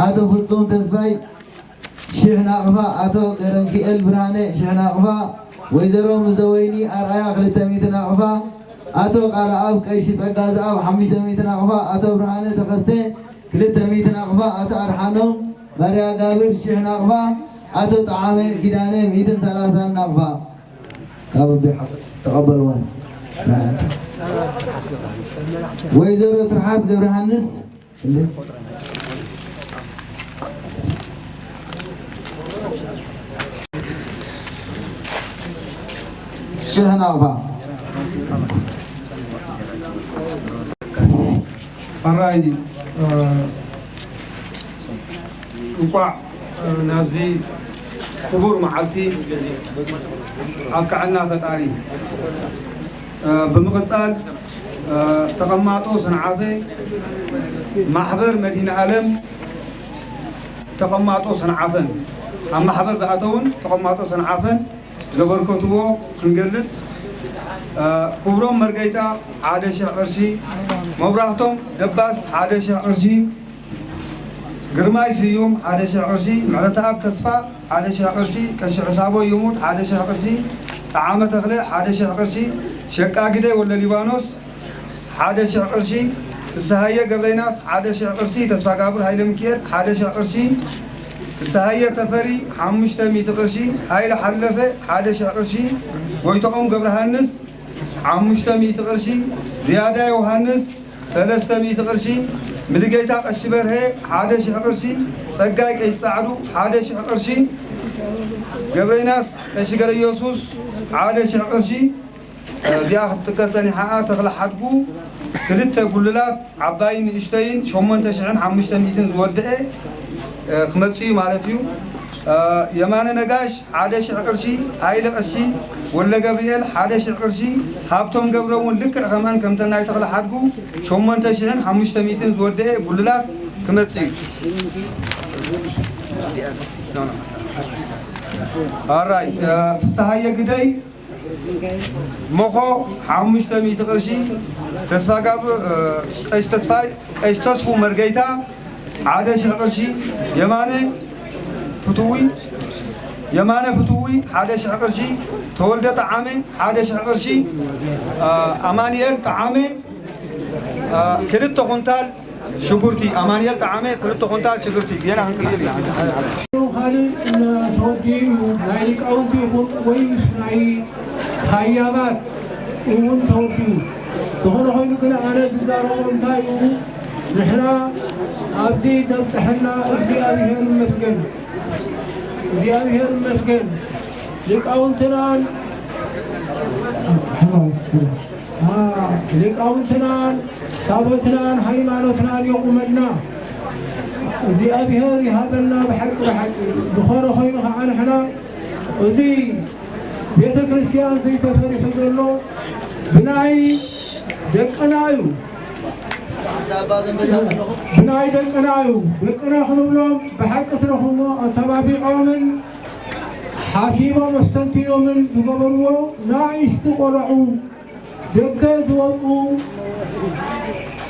ኣቶ ፍጹም ተስፋይ ሽሕ ናቕፋ፣ ኣቶ ገረንኪኤል ብርሃነ ሽሕ ናቕፋ፣ ወይዘሮ ሙዘወይኒ ኣርኣያ ክልተ ሚእቲ ናቕፋ፣ ኣቶ ቃልኣብ ቀሺ ጸጋዝኣብ ሓሙሽተ ሚእቲ ናቕፋ፣ ኣቶ ብርሃነ ተኸስተ ክልተ ሚእቲ ናቕፋ፣ ኣቶ ኣድሓኖም ባርያ ጋብር ሽሕ ናቕፋ፣ ኣቶ ጠዓመ ኪዳነ ሚእትን ሰላሳን ናቕፋ ካብ ኣቦይ ሓጎስ ተቐበልወን። መርዓን ወይዘሮ ትርሓስ ገብረሃንስ እንዴ ሽሕ ናቕፋ። ሕራይ እንቋዕ ናብዚ ክቡር መዓልቲ ኣብቅዐና ፈጣሪ። ብምቕፃል ተቐማጦ ሰንዓፈ ማሕበር መድህን ኣለም ተቐማጦ ሰንዓፈን ኣብ ማሕበር ዝኣተውን ተቐማጦ ሰንዓፈን ዘበርከትዎ ክንገልፅ ክብሮም መርገይታ ሓደ ሽሕ ቅርሺ፣ መብራህቶም ደባስ ሓደ ሽሕ ቅርሺ፣ ግርማይ ስዩም ሓደ ሽሕ ቅርሺ፣ ምሕረተኣብ ተስፋ ሓደ ሽሕ ቅርሺ፣ ቀሺ ሕሳቦ ይሙት ሓደ ሽሕ ቅርሺ፣ ጠዓመ ተኽለ ሓደ ሽሕ ቅርሺ፣ ሸቃ ግደይ ወልደሊባኖስ ሓደ ሽሕ ቅርሺ፣ ፍስሃየ ገብረይናስ ሓደ ሽሕ ቅርሺ፣ ተስፋጋብር ሃይለሚኪኤል ሓደ ሽሕ ቅርሺ፣ ፍስሃየ ተፈሪ ሓሙሽተ ሚእቲ ቅርሺ፣ ሃይለ ሓለፈ ሓደ ሽሕ ቅርሺ፣ ጎይትኦም ገብረሃንስ ሓሙሽተ ሚእቲ ቅርሺ፣ ዝያዳ ዮሃንስ ሰለስተ ሚእቲ ቅርሺ፣ ምልጌታ ቀሺ በርሀ ሓደ ሽሕ ቅርሺ፣ ጸጋይ ቀሺ ጻዕዱ ሓደ ሽሕ ቅርሺ፣ ገብረይናስ ቀሺ ገረየሱስ ሓደ ሽሕ ቅርሺ፣ እዚኣ ክትጥቀስ ጸኒሓ ተኽለ ሓድጉ ክልተ ጉልላት ዓባይን ንእሽተይን ሸሞንተ ሽሕን ሓሙሽተ ሚእትን ዝወደአ ክመጽእ እዩ ማለት እዩ። የማነ ነጋሽ ሓደ ሽሕ ቅርሺ፣ ሃይለ ቀሺ ወልደ ገብርኤል ሓደ ሽሕ ቅርሺ፣ ሃብቶም ገብረ እውን ልክዕ ከምአን ከምተን ናይ ተኽለ ሓድጉ ሸሞንተ ሽሕን ሓሙሽተ ሚእትን ዝወደአ ጉልላት ክመጽእ እዩ። ኣራይ ፍስሃየ ግደይ ሞኾ ሓሙሽተ ሚእቲ ቅርሺ፣ ተስፋ ጋብ ቀሽ ተስፋይ ቀሽ ተስፉ መርገይታ ሓደ ሽሕ ቅርሺ፣ የማነ ፍትዊ የማነ ፍትዊ ሓደ ሽሕ ቅርሺ፣ ተወልደ ጠዓመ ሓደ ሽሕ ቅርሺ፣ ኣማንኤል ጠዓመ ክልተ ኩንታል ሽጉርቲ፣ ኣማንኤል ጠዓመ ክልተ ኩንታል ሽጉርቲ። ጌና ክንቅጽል ኢና። ካልእ ተወዲኡ እዩ። ናይ ሊቃውንቲ ይኹን ወይስ ናይ ሃያባት እውን ተወዲኡ። ዝኾነ ኮይኑ ግን ኣነ ዝዛረቦ እንታይ እዩ? ንሕና ኣብዚ ዘብጽሐና እግዚኣብሔር ይመስገን። እግዚኣብሔር ይመስገን። ሊቃውንትናን ሊቃውንትናን ታቦትናን ሃይማኖትናን የቑመልና እግዚኣብሔር ይሃበልና። ብሓቂ ብሓቂ ዝኾነ ኮይኑ ከዓ ንሕና እዚ ቤተ ክርስቲያን ዘይተሰሪሑ ዘሎ ብናይ ደቅና እዩ። ብናይ ደቅና እዩ። ደቅና ክንብሎም ብሓቂ ትረኽሞ ኣተባቢዖምን ሓሲቦም ኣስተንቲኖምን ዝገበርዎ ናእሽቲ ቆልዑ ደገ ዝወፁ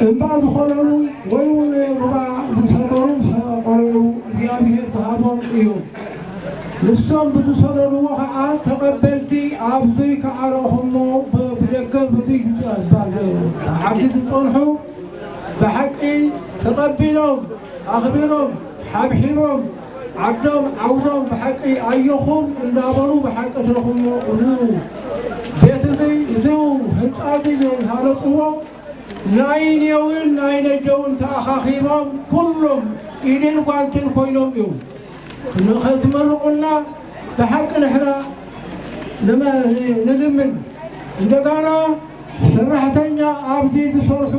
እምባ ዝኾነኑ ወይ እውን ሩባ ዝሰገሩ ቆልዑ እግዚኣብሔር ዝሃቦም እዮም። ንሶም ብዝሰገርዎ ከዓ ተቐበልቲ ኣብዚ ከዓ ረኹሞ ብደገ ብዙይ ዓዲ ዝፀንሑ ብሓቂ ተቐቢሎም ኣኽቢሮም ሓብሒቦም ዓዶም ዓውዶም ብሓቂ ኣየኹም እንዳበሉ ብሓቂ ትረኽሞ እሉ ቤት እዚ እዚ ህንፃ እዚ ዝሃለፅዎ ናይ ኔውን ናይ ነጀውን ተኣኻኺቦም ኩሎም ኢድን ጓንትን ኮይኖም እዮም ንኸትመርቑልና ብሓቂ ንሕና ንልምን። እንደጋና ሰራሕተኛ ኣብዚ ዝሰርሑ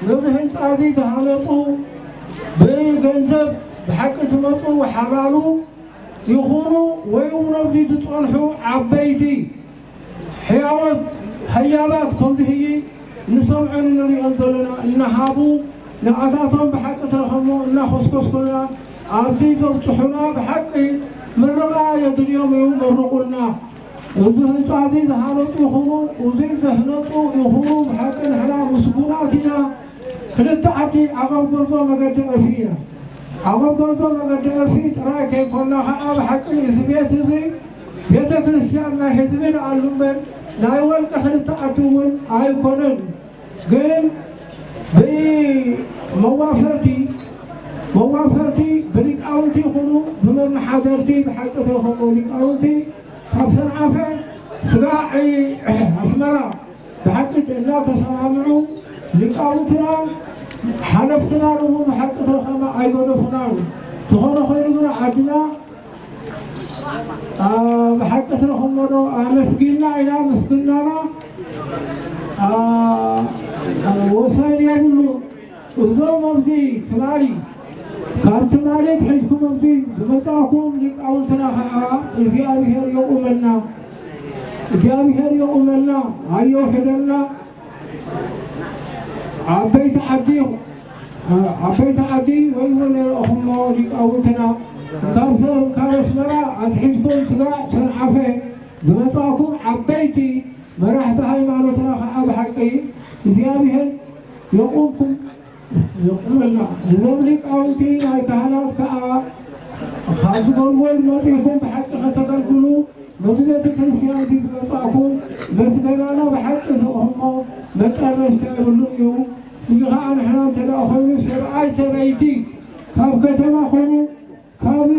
ነዚ ህንፃ እዚ ዝሃነፁ ብገንዘብ ብሓቂ ዝመፁ ሓላሉ ይኹኑ ወይ እውን ኣብዚ ዝፀንሑ ዓበይቲ ሕያዎት ሃያባት ከምዚ ህይ ንሰምዖን ንሪኦን ዘለና እናሃቡ ንኣታቶም ብሓቂ ትረኸሞ እናኾስኮስኩና ኣብዚ ዘብፅሑና ብሓቂ ምርቓ የድልዮም እዩ። መርቑልና። እዚ ህንፃ እዚ ዝሃነፁ ይኹኑ እዚ ዘህነፁ ይኹኑ ብሓቂ ንሕና ምስጉናት ኢና። ክልተ ዓዲ ዓቐብ ጎርዞ መገዲ ዕርፊ ኢና። ዓቐብ ጎርዞ መገዲ ዕርፊ ጥራይ ከይኮና ከዓ ብሓቂ እዚ ቤት እዚ ቤተ ክርስቲያን ናይ ህዝቢ ንኣሉ እምበር ናይ ወልቂ ክልተ ዓዲ እውን ኣይኮነን። ግን ብመዋፈርቲ መዋፈርቲ ብሊቃውንቲ ይኹኑ ብመመሓደርቲ ብሓቂ ተኸሞ ሊቃውንቲ ካብ ሰንዓፈ ስጋዕ ኣስመራ ብሓቂ እናተሰማምዑ ሊቃውንትና ሓለፍትና እውን ብሓቂ ተኸማ ኣይገደፉና። ዝኾነ ኮይኑ ግን ዓድና ብሓቂ ትረኽሞ ዶ ኣመስጊና ኢና ምስግናና ወሰን የብሉ። እዞም ኣብዚ ትማሊ ካብ ትማሊ ትሒዝኩም ኣብዚ ዝመፃእኩም ሊቃውንትና ከዓ እግዚኣብሔር የቑመልና። እግዚኣብሔር የቑመልና ኣየውሕደልና። ዓበይቲ ዓዲ ዓበይቲ ዓዲ ወይ እውን ንረእኹሞ ሊቃውንትና ካብ ሰብ ካብ ኣስመራ ኣትሒዝኩም ስጋዕ ሰንዓፈ ዝመፃእኩም ዓበይቲ መራሕቲ ሃይማኖትና ከዓ ብሓቂ እግዚኣብሔር የቑምኩም የቑመልና። እዞም ሊቃውንቲ ናይ ካህናት ከዓ ካብ ዝጎልጎል መፂእኩም ብሓቂ ከተገልግሉ ነዚ ቤተ ክርስቲያን እዚ ዝመፃእኩም መስገናና ብሓቂ ዝቕህሞ መጨረሽታ የብሉን እዩ። እዚ ከዓ ንሕና እንተ ደኣ ኮይኑ ሰብኣይ ሰበይቲ ካብ ከተማ ኮኑ ካብ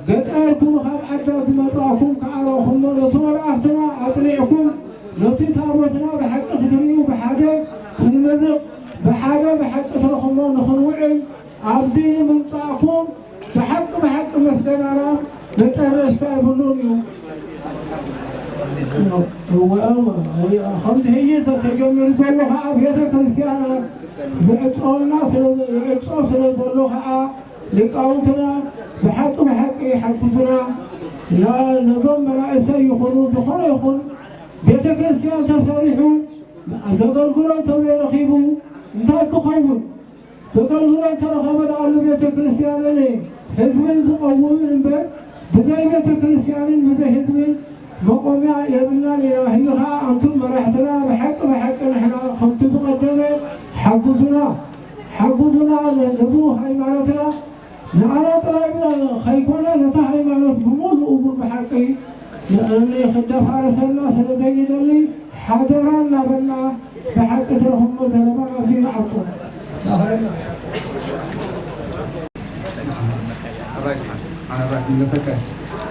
ገጠር ኩኑ ካብ ዓዳ ዝመፃእኩም ከዓ ረኹሞ ነቲ መላእኽትና ኣፅኒዕኩም ነቲ ታቦትና ብሓቂ ክትርእዩ ብሓደ ክንምርቕ ብሓደ ብሓቂ ትረኹሞ ንኽንውዕል ኣብዚ ንምምፃእኩም ብሓቂ ብሓቂ መስገናና መጨረሽታ የብሉን እዩ። እወ፣ እወ፣ ከምዚ ህይዘ ተጀሚሩ ዘሎ ከዓ ቤተ ክርስቲያን ዝዕፀወልና ስለ ዝዕፆ ስለ ዘሎ ከዓ ሊቃውንትና ብሓቂ ብሓቂ ሓግዙና። ያ ነዞም መናእሰይ ይኹኑ ዝኾነ ይኹን ቤተ ክርስቲያን ተሰሪሑ ዘገልግሎ እንተዘይረኺቡ እንታይ ክኸውን? ዘገልግሎ እንተረኸበ ንኣሉ ቤተ ክርስቲያንን ህዝብን ዝቐውምን እምበር ብዘይ ቤተ ክርስቲያንን ብዘይ ህዝብን መቆምያ የብልናን ኢና። ህዚ ኸዓ ኣንቱም መራሕትና ብሓቂ ብሓቂ ንሕና ከምቲ ዝቐደመ ሓጉዙና፣ ሓጉዙና ነዚ ሃይማኖትና ንዓና ጥራይ ከይኮነ ነታ ሃይማኖት ብምሉኡ እውን ብሓቂ ንኣኒ ክደፋረሰና ስለ ዘይንደሊ ሓደራ እናበልና ብሓቂ ትረኽብዎ ዘለኹም ኣብዚ ንዓጹ።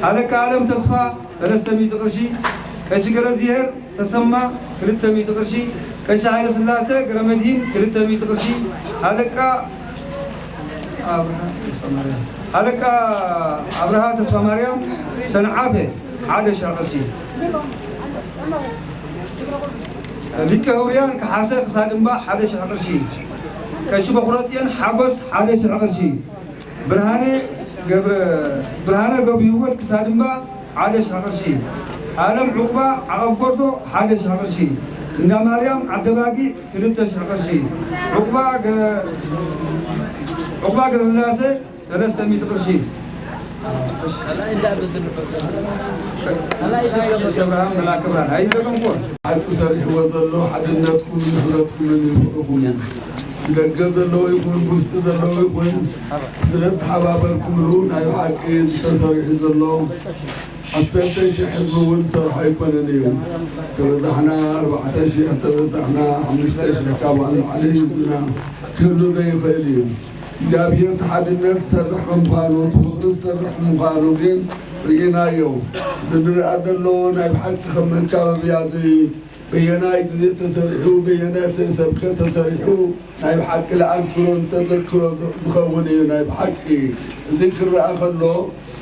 ኣለቃ ኣለም ተስፋ ሰለስተ ሚእቲ ቅርሺ፣ ቀሺ ገረዝሄር ተሰማ ክልተ ሚእቲ ቅርሺ፣ ቀሺ ሃይለስላሰ ገረመድሂን ክልተ ሚእቲ ቅርሺ፣ ኣለቃ ኣለቃ ኣብርሃ ተስፋማርያም ሰንዓፈ ሓደ ሽሕ ቅርሺ፣ ሊቀ ህውርያን ከሓሰ ክሳድምባ ሓደ ሽሕ ቅርሺ፣ ቀሺ በኹረጥየን ሓጎስ ሓደ ሽሕ ቅርሺ፣ ብርሃነ ገብረ ብርሃነ ገብረህይወት ክሳድምባ ሓደ ሽሕ ቅርሺ፣ ኣለም ዑቕባ ዓቐብ ጎርዶ ሓደ ሽሕ ቅርሺ፣ እንዳ ማርያም ዓደባጊዕ ክልተ ሽሕ ቅርሺ፣ ዑቕባ ገ- ዑቕባ ገብረስላሴ ሰለስተ ሚእቲ ቅርሺ። ቀሺ ኣብርሃም መልኣከ ብርሃን ኣይደገምኩዎን። ሓቂ ሰሪሕዎ ዘሎ ሓድነትኩምን ሕብረትኩምን ይፍቕርኹምን። ብደገ ዘለዎ ይኹን ብውሽጢ ዘለዎ ይኹን ስለ ተሓባበርኩምሉ ናይ ብሓቂ ተሰሪሑ ዘሎ ዓሰርተ ሽሕ ህዝቢ እውን ዝሰርሖ ኣይኮነን እዩ። ተበዛሕና ኣርባዕተ ሽሕ ተበዛሕና ሓሙሽተ ሽሕ ካብኡ ንላዕሊ ህዝብና ክህሉ ዘይኽእል እዩ። እግዚኣብሔር እቲ ሓድነት ዝሰርሕ ከም ምዃኑ እቲ ፍቕሪ ዝሰርሕ ምዃኑ ግን ርኢናዮ። እዚ ንርኣ ዘሎ ናይ ብሓቂ ከም መካበብያ እዚ በየናይ ግዜ ተሰሪሑ በየናይ ሰብከ ተሰሪሑ ናይ ብሓቂ ለኣንክሮን ተዘክሮ ዝኸውን እዩ። ናይ ብሓቂ እዚ ክረኣ ከሎ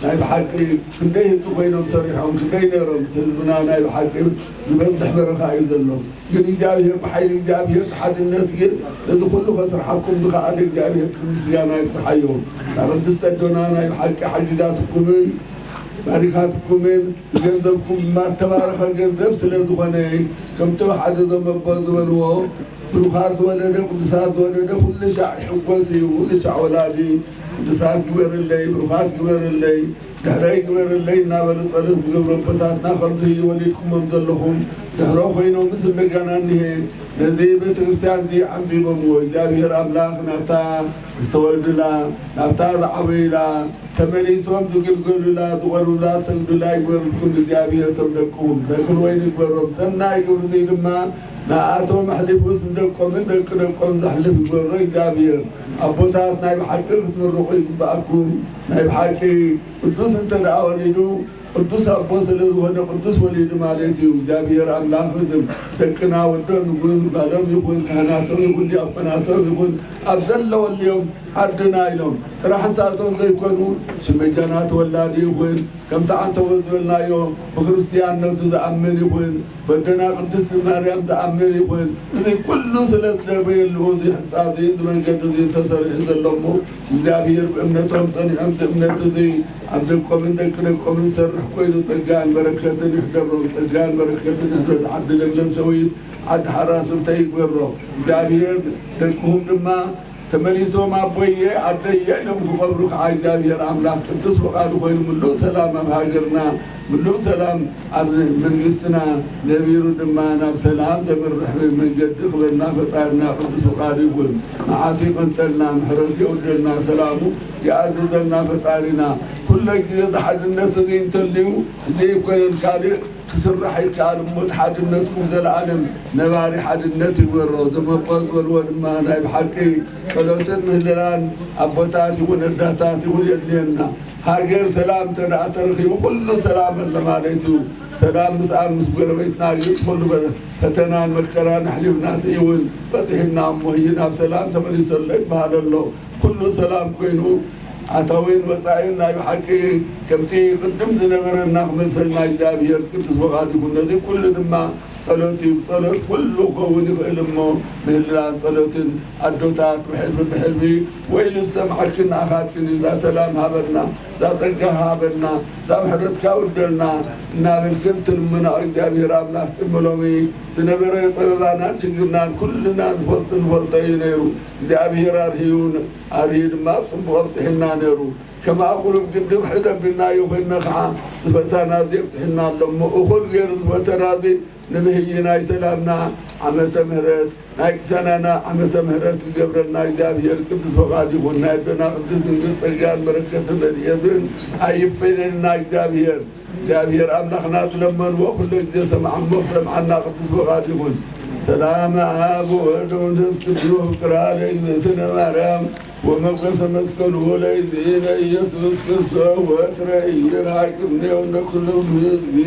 ናይ ብሓቂ ክንደይ ህዝቢ ኮይኖም ሰሪሖም ክንደይ ነይሮም እቲ ህዝብና ናይ ብሓቂ ዝበዝሕ በረኻ እዩ ዘሎ። ግን እግዚኣብሔር ብሓይሊ እግዚኣብሔር ሓድነት ግን ነዚ ኩሉ ከስርሓኩም ዝኸኣለ እግዚኣብሔር ክብሪ ምስጋና ይብዝሓዮ። እታ ቅድስቲ ኣዶና ናይ ብሓቂ ሓጊዛትኩምን ባሪኻትኩምን እቲ ገንዘብኩም ድማ እተባረኸ ገንዘብ ስለ ዝኾነ ከምቲ ሓደ ዘመቦ ዝበልዎ ብሩኻት ዝወለደ ቅዱሳት ዝወለደ ኩሉ ሻዕ ይሕጎስ እዩ። ኩሉ ሻዕ ወላዲ ቅዱሳት ግበርለይ ብሩኻት ግበርለይ ድሕረይ ግበርለይ እናበሉ ጸሎት ዝገብሩ ኣቦታትና ከምዚ ወሊድኩሞም ዘለኹም ድሕሮ ኮይኖምስ እንደገና እኒሀ ነዚ ቤተክርስትያን እዚ ዓንቢቦምዎ እግዚኣብሔር ኣምላኽ ናብታ ዝተወልዱላ ናብታ ዝዓበዩላ ተመሊሶም ዝግልገሉላ ዝቖርቡላ ዝሰግዱላ ይግበርልኩም እግዚኣብሔር እቶም ደቅኹም ተክል ወይኒ ይግበሮም ሰናይ ግብሪ እዚ ድማ ንኣቶም ኣሕሊፉስ ንደቆምን ደቂ ደቆም ዘሕልፍ ይግበሮ እግዚኣብሔር ኣቦታት ናይ ብሓቂ ክትምርቑ ይግባኣኩም ናይ ብሓቂ ቅዱስ እንተ ደኣ ወሊዱ ቅዱስ ኣቦ ስለ ዝኾነ ቅዱስ ወሊዱ ማለት እዩ እግዚኣብሔር ኣምላኽ ዝም ደቅና ወዶም ይኹን ጓሎም ይኹን ካህናቶም ይኹን ዲያቆናቶም ይኹን ኣብ ዘለወልዮም ዓድና ኢሎም ጥራሕ ንሳቶም ዘይኮኑ ሽመጃና ተወላዲ ይኹን ከምቲ ዓንተቦ ዝበልናዮ ብክርስትያንነቱ ዝኣምን ይኹን በደና ቅድስቲ ማርያም ዝኣምን ይኹን እዚ ኩሉ ስለ ዝደበየሉ እዚ ሕንፃ እዚ እዚ መንገዲ እዚ ተሰሪሑ ዘሎ እሞ እግዚኣብሔር ብእምነቶም ጸኒዖም እዚ እምነት እዚ ኣብ ደቆምን ደቂ ደቆምን ዝሰርሕ ኮይኑ ጸጋን በረከትን ይሕደሮም ጸጋን በረከትን ይሕደር ዓዲ ለምለም ሸዊት ዓዲ ሓራስ እንታይ ይግበሮ እግዚኣብሔር ደቅኹም ድማ ተመሊሶም ኣቦየ ኣደየ ኢሎም ክቐብሩ ከዓ እግዚኣብሔር ኣምላኽ ቅዱስ ፍቓዱ ኮይኑ ምሉእ ሰላም ኣብ ሃገርና ምሉእ ሰላም ኣብ መንግስትና ነቢሩ ድማ ናብ ሰላም ዘምርሕ መንገዲ ክበና ፈጣርና ቅዱስ ፍቓዱ ይኹን። መዓቱ ይቐንጠልና፣ ምሕረቱ የውርደልና፣ ሰላሙ ይኣዝዘልና ፈጣሪና። ኩለ ግዜ እዚ ሓድነት እዚ እንተልዩ እዚ ኣይኮነን ካልእ ክስራሕ ይከኣል እሞ እቲ ሓድነትኩም ዘለኣለም ነባሪ ሓድነት ይግበሮ። ዘመቦ ዝበልዎ ድማ ናይ ብሓቂ ጸሎትን ምህለላን ኣቦታት ይኹን ኣዳታት ይኹን የድልየና። ሃገር ሰላም እንተ ደኣ ተረኺቡ ኩሉ ሰላም ኣለ ማለት እዩ። ሰላም ምስኣን ምስ ጎረቤትና ግን ኩሉ ፈተናን መከራን ኣሕሊፍና ስኢውን በፂሕና እሞ ህይን ኣብ ሰላም ተመሊሱ ኣሎ ይበሃል ኣሎ። ኩሉ ሰላም ኮይኑ ኣታዊን ወፃኢን ናይ ብሓቂ ከምቲ ቅድም ዝነበረና ክመልሰልና እግዚኣብሔር ቅዱስ ፍቓድ ይኹን። ነዚ ኩሉ ድማ ጸሎት እዩ። ብጸሎት ኩሉ ክኸውን ይኽእል እሞ ምህላን ጸሎትን ኣዶታት ብሕልፊ ብሕልፊ ወይሉ ዝሰምዓክን ንኣኻትክን እዛ ሰላም ሃበና። እዛ ጸጋኻ ሃበና፣ እዛ ምሕረትካ ውደልና እናበልክን ትልምና እግዚኣብሔር ኣምላኽ ቅድሚ ሎሚ ዝነበረ ጸበባናን ሽግርናን ኩልና ንፈልጥ ንፈልጦ እዩ ነይሩ። እግዚኣብሔር ኣርህዩ ኣርህዩ ድማ ኣብ ጽቡቕ ኣብጽሕና ነይሩ። ከም ኣቑሩብ ግድብ ሕደብ ኢልናዮ ኮይንና ኸዓ ዝፈተና ዘየብጽሕና ኣሎ እሞ እኹል ገይሩ ዝፈተና እዚ ንብህይ ናይ ሰላምና ዓመተ ምህረት ናይ ቅሳናና ዓመተ ምህረት ክገብረልና እግዚኣብሔር ቅዱስ ፈቓድ ይኹን። ናይ ኣቦና ቅዱስ ድንግል ጸጋን በረከትን ረድኤትን ኣይፈለየና እግዚኣብሔር። እግዚኣብሔር ኣምላኽና ትለመንዎ ኩሉ ግዜ ሰምዓ እሞ ክሰምዓና ቅዱስ ፈቓድ ይኹን። ሰላም ኣብ ወወልድ ወመንፈስ ቅዱስ ፍቅራ ለእግዝእትነ ማርያም ወመንፈሰ መስቀሉ ለእግዚእነ ኢየሱስ ክርስቶስ ወትረ ይርሃቅ እምኔው ለኩሉ ህዝቢ።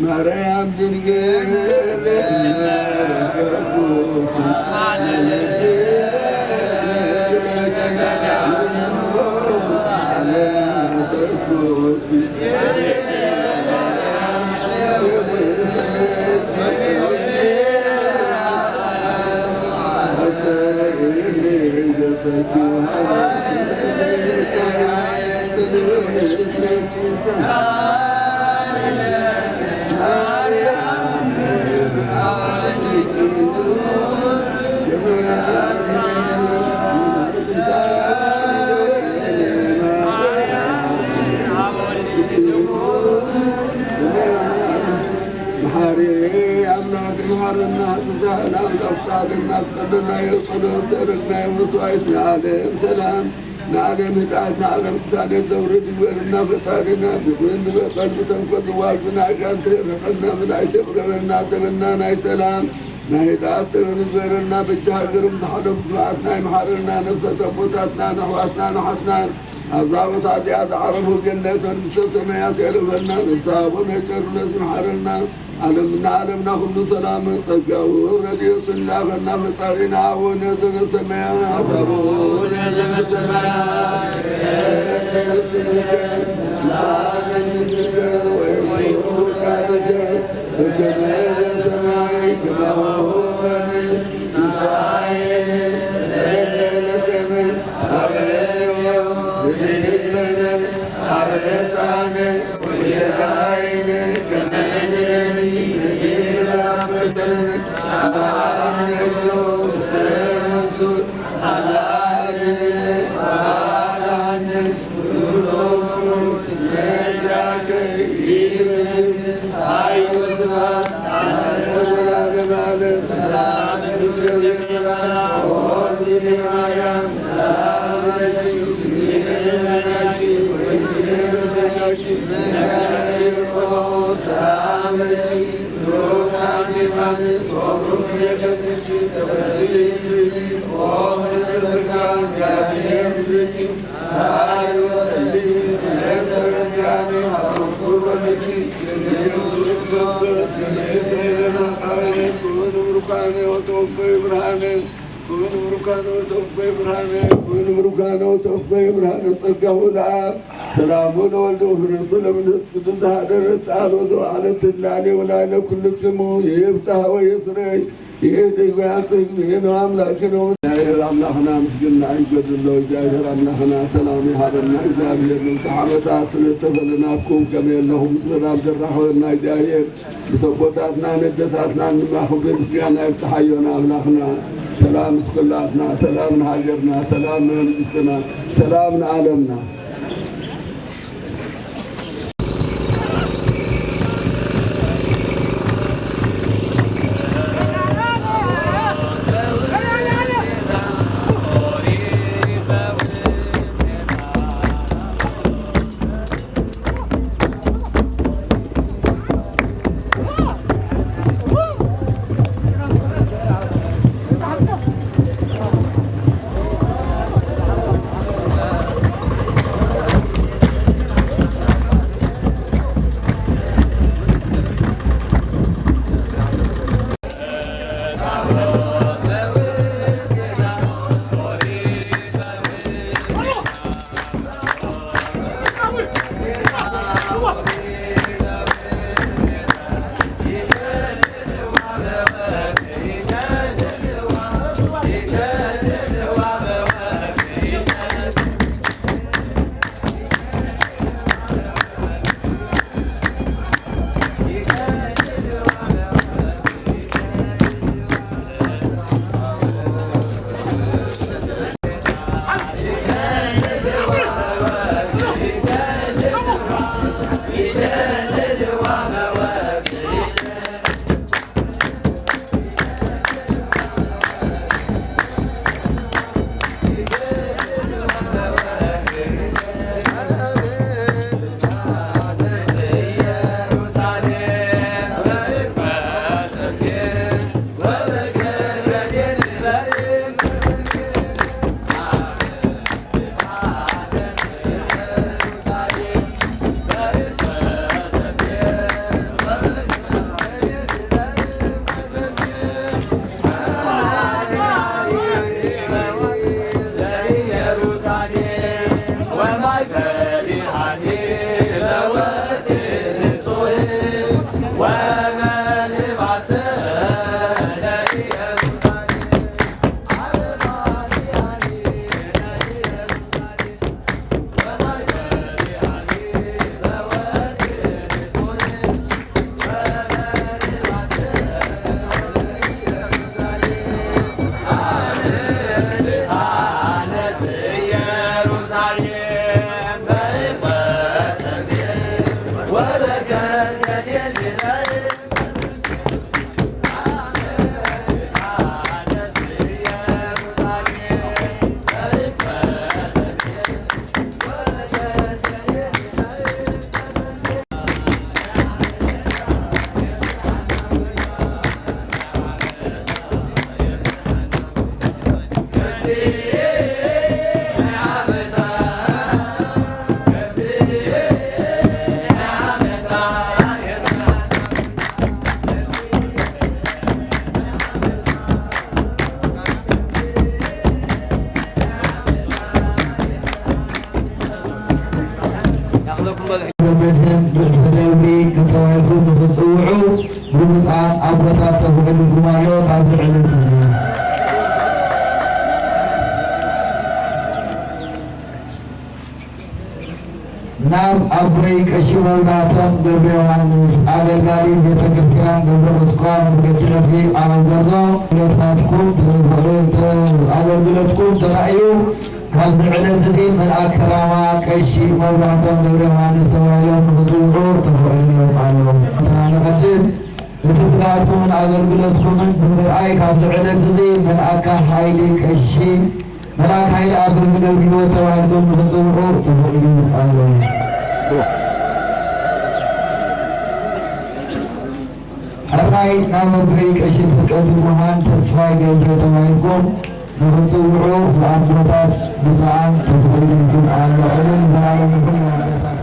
ማርያም ድንግል መሓሪ ኣምላኽ ይምሓረና። ትዛህል ኣምላኽ ሳልና ዝጸለናዮ ጸሎት ዘረግናዮ መስዋዕት ንዓለም ሰላም ንዓለም ህድኣት ንዓለም ቅሳነት ዘውርድ ይግበርና። ፈጣሪና ብጉን ንበቀል ብተንኮል ዝዋግኡና ኣጋንንት ርቀና፣ መላእክት የቕረበልና ዘበና ናይ ሰላም ናይ ህድኣት ዘበን ንግበረልና። በጃ ሃገሮም ዝሓለፉ ስብሓትና ይምሓረልና። ነፍሰ ተቦታትና ንኣሕዋትና ንሓትናን ኣብዛ ቦታ እዚኣ ዝዓረፉ ገነት መንግስተ ሰማያት የዕርፈልና። ነፍሲ ኣቡነ ቄርሎስ ይምሓረልና። ዓለምና ዓለምና ኩሉ ሰላም ጸጋኡ ረድኤቱ ይላኸና ፈጣሪና። ኣቡነ ዘበሰማያት፣ ኣቡነ ዘበሰማያት፣ ይትቀደስ ስምከ፣ ትምጻእ መንግስትከ፣ ወይኩን ፈቃድከ በከመ በሰማይ ከማሁ በምድር። ሲሳየነ ዘለለዕለትነ ሀበነ ዮም፣ ወህብ ለነ አበሳነ ወጌጋየነ ከመ ንሕነኒ ንህብ ለዘአበሰነ። አታነ እግዚኦ ውስተ መንሱት፣ አላ አድነነ ወአድኃነ። ሰዓሊ ወጸሊ ምሕረት ተበዳኒ ሃበ ኩሉ ልኪ ኢየሱስ ክርስቶስ ከመ ይስረይ ለነ ኃጣውኢነ። ኩኑ ብሩካነ ወተወፈዩ ብርሃነ፣ ኩኑ ብሩካነ ወተወፈዩ ብርሃነ፣ ኩኑ ብሩካነ ወተወፈዩ ብርሃነ። ጸጋሁ ለአብ፣ ሰላሙ ለወልድ፣ ወምሕረቱ ለመንፈስ ቅዱስ። ዘሃደረት ቃል ወዘወዓለት ትላሌ ወላይለ ኩልክሙ ይፍታህ ወይስረይ። ይህድግ ወያንጽህ ጊዜ ነው አምላክ ነው። እግዚአብሔር አምላክና ምስግና ይጎድሎ። እግዚአብሔር አምላክና ሰላም ይሃበና። እግዚአብሔር ምልቲ ዓመታት ስለተፈለናኩም ከም የለኹም ሰላም ደራኸበና። እግዚአብሔር ንሰቦታትና ነደሳትና ንማኽብሪ ምስጋና ይብጽሓዮ ንኣምላኽና። ሰላም ምስኩላትና፣ ሰላም ንሃገርና፣ ሰላም ንመንግስትና፣ ሰላም ንዓለምና። መድህን ርእሰ ደብሪ ተባሂልኩም ንኽትጽውዑ ብብፁዓን ኣቦታት ተፈቒዱልኩም ኣሎ። ካብዚ ዕለት እዚ ናብ ኣቦይ ቀሺ መብራህቶም ገብረ ዮሃንስ፣ ኣገልጋሊ ቤተ ክርስቲያን ገብረ ቁስቋም፣ መገዲ ዕርፊ ዓቐብ ገርዞ፣ ኣገልግሎትኩም ተራእዩ። ካብዚ ዕለት እዚ መልኣከ ራማ ቀሺ መብራህቶም ገብረ ዮሃንስ ተባሂሎም ንኽጽውዑ ተፈቒዱሎም ኣሎ። ንቐድም፣ እቲ ትጋትኩምን ኣገልግሎትኩምን ብምርኣይ፣ ካብዚ ዕለት እዚ መልኣከ ሓይሊ ቀሺ፣ መልኣከ ሓይሊ ኣበበ ገብረህይወት ተባሂልኩም ንኽትጽውዑ ተፈቒዱ ኣሎ። ሕራይ ናብ ኣቦይ ቀሺ ተስቀቱ ብርሃን ተስፋይ ገብረ ተባሂልኩም ንኽትጽውዑ ብኣቦታት ብፁዓን ተፈቒዱልኩም ኣሎ። ዕልል በላሎም ንኹሎም ኣቦታት።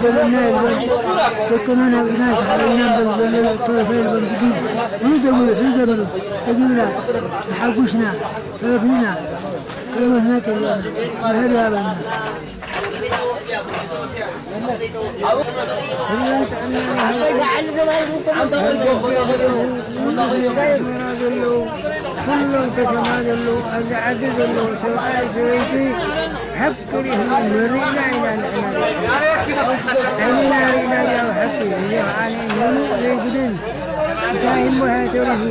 ዘለና የለን። ደቅና ናብ ኢና ዝሓለና እምበር ዘሎ ተረፈ የለን። ግዲ ብሉ ደብሉ፣ ሕዚ ዘበሉ ተጊብና፣ ተሓጉስና፣ ተረፊና፣ ቀለበትና ቀለበና፣ ብሕር ያበልና። ኩሎም ከተማ ዘለዉ፣ ኣብዚ ዓዲ ዘለዉ ሰብኣይ ሰበይቲ ሓቂ ርኢኹም ንርኢና ኢና ንሕና። ዓይንና ርኢና እያ ብሓቂ። እዚ ከዓ ናይ ምሉእ ዘይጉድል እንታይ እሞ ተሪፉ።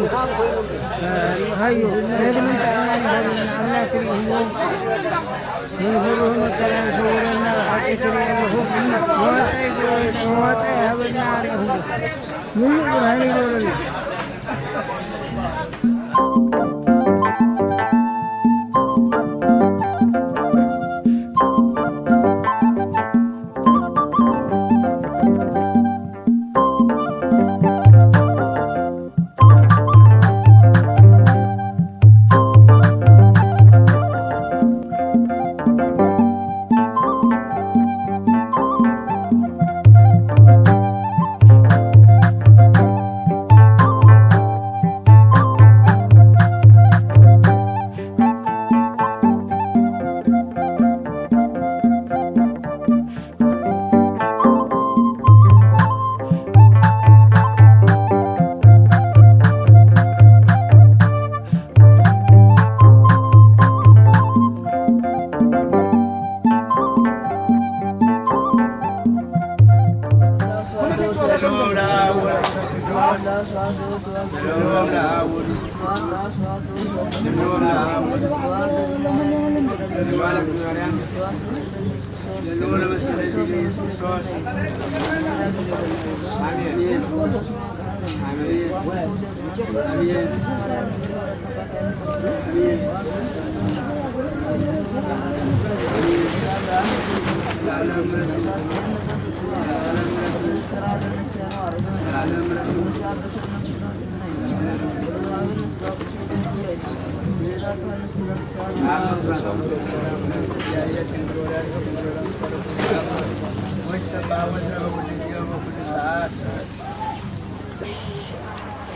ሃዮ፣ ዕድመን ጥዕናን ይሃበልና ኣምላክ ርኢኹም። ንፍርሆ መከራ ይሰውረና፣ ብሓቂ ትርኢ ኣለኹ። መዋጣ ይግበረልና፣ መዋጣ ይሃበልና፣ ርኢኹም። ምሉእ ብርሃን ይግበረልና።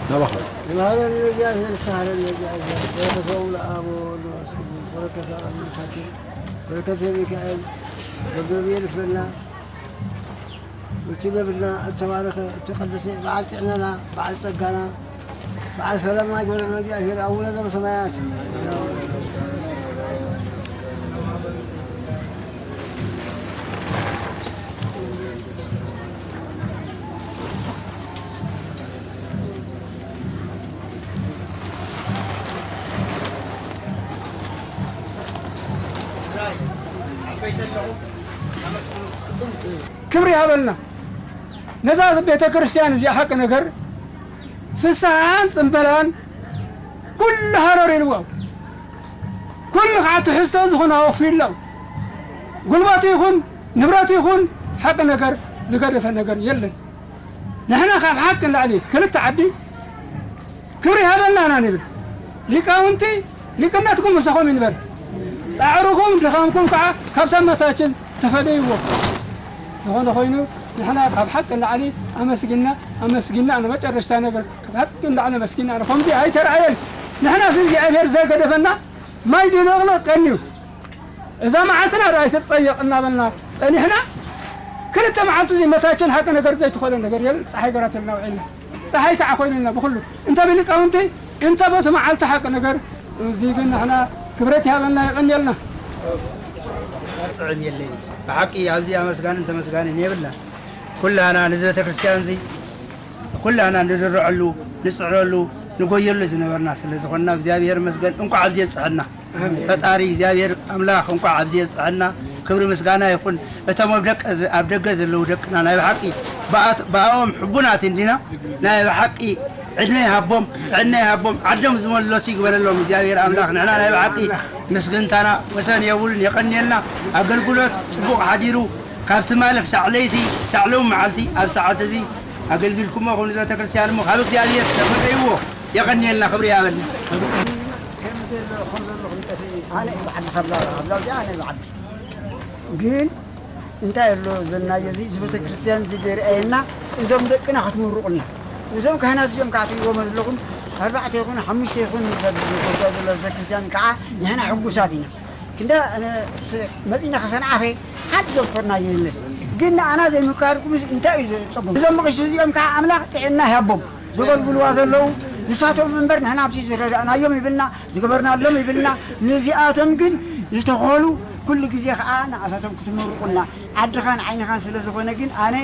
ናባኻ። ይምሃረኒ እግዚኣብሔር፣ ይስሃረኒ እግዚኣብሔር። በረከተ ለአብ ወወልድ ወመንፈስ ቅዱስ። በረከተ አብ ቅዱሳን፣ በረከተ ሚካኤል ወገብርኤል ይፍለና። እቲ ነብና እተባረኸ፣ እተቀደሰ፣ በዓል ጥዕናና፣ በዓል ጸጋና፣ በዓል ሰላምና ይግበረልና እግዚኣብሔር ኣቡነ ዘበሰማያት። ክብሪ ይሃበልና። ነዛ ቤተ ክርስቲያን እዚኣ ሓቂ ነገር ፍስሓን ጽምበላን ኩሉ ሃረር ኢልዎ። ኩሉ ከዓ ትሕዝቶ ዝኾነ ኣወፊዩሎም። ጉልበት ይኹን ንብረት ይኹን ሓቂ ነገር ዝገደፈ ነገር የለን። ንሕና ካብ ሓቂ ንላዕሊ ክልተ ዓዲ ክብሪ ይሃበልና ኢና ንብል። ሊቃውንቲ ሊቅነትኩም ምሳኹም ይንበር። ጻዕርኹም ድኻምኩም ከዓ ካብታ እመቤታችን ተፈደይዎ። ዝኾነ ኮይኑ ንሕና ካብ ሓቂ ንላዕሊ ኣመስጊና ኣመስጊና ንመጨረሽታ ነገር ካብ ሓቂ ንላዕሊ ኣመስጊና። ከምዚ ኣይተረኣየን። ንሕና እግዚኣብሔር ዘገደፈና ማይ ድነቕሎ ቀንዩ እዛ መዓልትና ዶ ኣይትጸየቕ እናበልና ጸኒሕና፣ ክልተ መዓልቲ እዚ መታችን ሓቂ ነገር ዘይትኾነ ነገር የለን። ፀሓይ ገራትልና ውዒልና፣ ፀሓይ ከዓ ኮይንልና ብኹሉ እንተ ብሊቃውንቲ እንተ በቲ መዓልቲ ሓቂ ነገር። እዚ ግን ንሕና ክብረት ይሃበልና፣ የቐንየልና። ጥዕም የለን። ብሓቂ ኣብዚ ኣመስጋንን ተመስጋንን የብልና። ኩላና ነዚ ቤተክርስትያን እዚ ኩላና ንድረዐሉ፣ ንጽዕረሉ፣ ንጎየሉ ዝነበርና ስለ ዝኾንና እግዚኣብሔር ይመስገን። እንቋዕ ኣብዚ የብጽሐና። ፈጣሪ እግዚኣብሔር ኣምላኽ እንቋዕ ኣብዚ የብጽሐና። ክብሪ ምስጋና ይኹን። እቶም ኣብ ደቀ-፣ ኣብ ደገ ዘለዉ ደቅና ናይ ብሓቂ ብኣት-፣ ብኣኦም ሕቡናት እንዲና። ናይ ብሓቂ ዕድመ ይሃቦም፣ ጥዕና ይሃቦም፣ ዓዶም ዝመለሱ ይግበረሎም እግዚኣብሔር ኣምላኽ። ንሕና ናይ ብሓቂ ምስግንታና ወሰን የብሉን። የቐንየልና። ኣገልግሎት ጽቡቕ ሓዲሩ ካብ ትማሊ ክሳዕ ለይቲ፣ ክሳዕ ሎም መዓልቲ ኣብ ሰዓት እዚ ኣገልጊልኩሞ፣ ከምዚ ቤተክርስትያን እሞ ካብ እግዚኣብሔር ተፈደይዎ። የቐንየልና፣ ክብሪ ይሃበልና። ኣነ ብዓዲ ካብዛ፣ ካብዛ እዚኣ ኣነ ብዓዲ። ግን እንታይ ኣሎ ዘናዮ እዚ፣ እዚ ቤተክርስትያን እዚ ዘይረኣየና፣ እዞም ደቅና ክትምርቑልና። እዞም ካህናት እዚኦም ከዓ ትሪእዎም ኣለኹም፣ ኣርባዕተ ይኹን ሓሙሽተ ይኹን ሰብ ዝጎዳ ዘሎ ቤተክርስትያን ከዓ ንሕና ሕጉሳት ኢና። ክንዳ ኣነ ስ-፣ መፂና ከሰንዓፈ ሓንቲ ዘምኮርና የለን። ግን ንኣና ዘይምካርኩምስ እንታይ እዩ ዘፀጉም? እዞም መቐሽ እዚኦም ከዓ ኣምላኽ ጥዕና ይሃቦም። ዘገልግልዋ ዘለዉ ንሳቶም እምበር ንሕና ኣብዚ ዝረዳእናዮም ይብልና፣ ዝገበርናሎም ይብልና። ነዚኣቶም ግን ዝተኸሉ ኩሉ ግዜ ከዓ ንኣሳቶም ክትምርቑና ዓድኻን ዓይንኻን ስለ ዝኾነ ግን ኣነ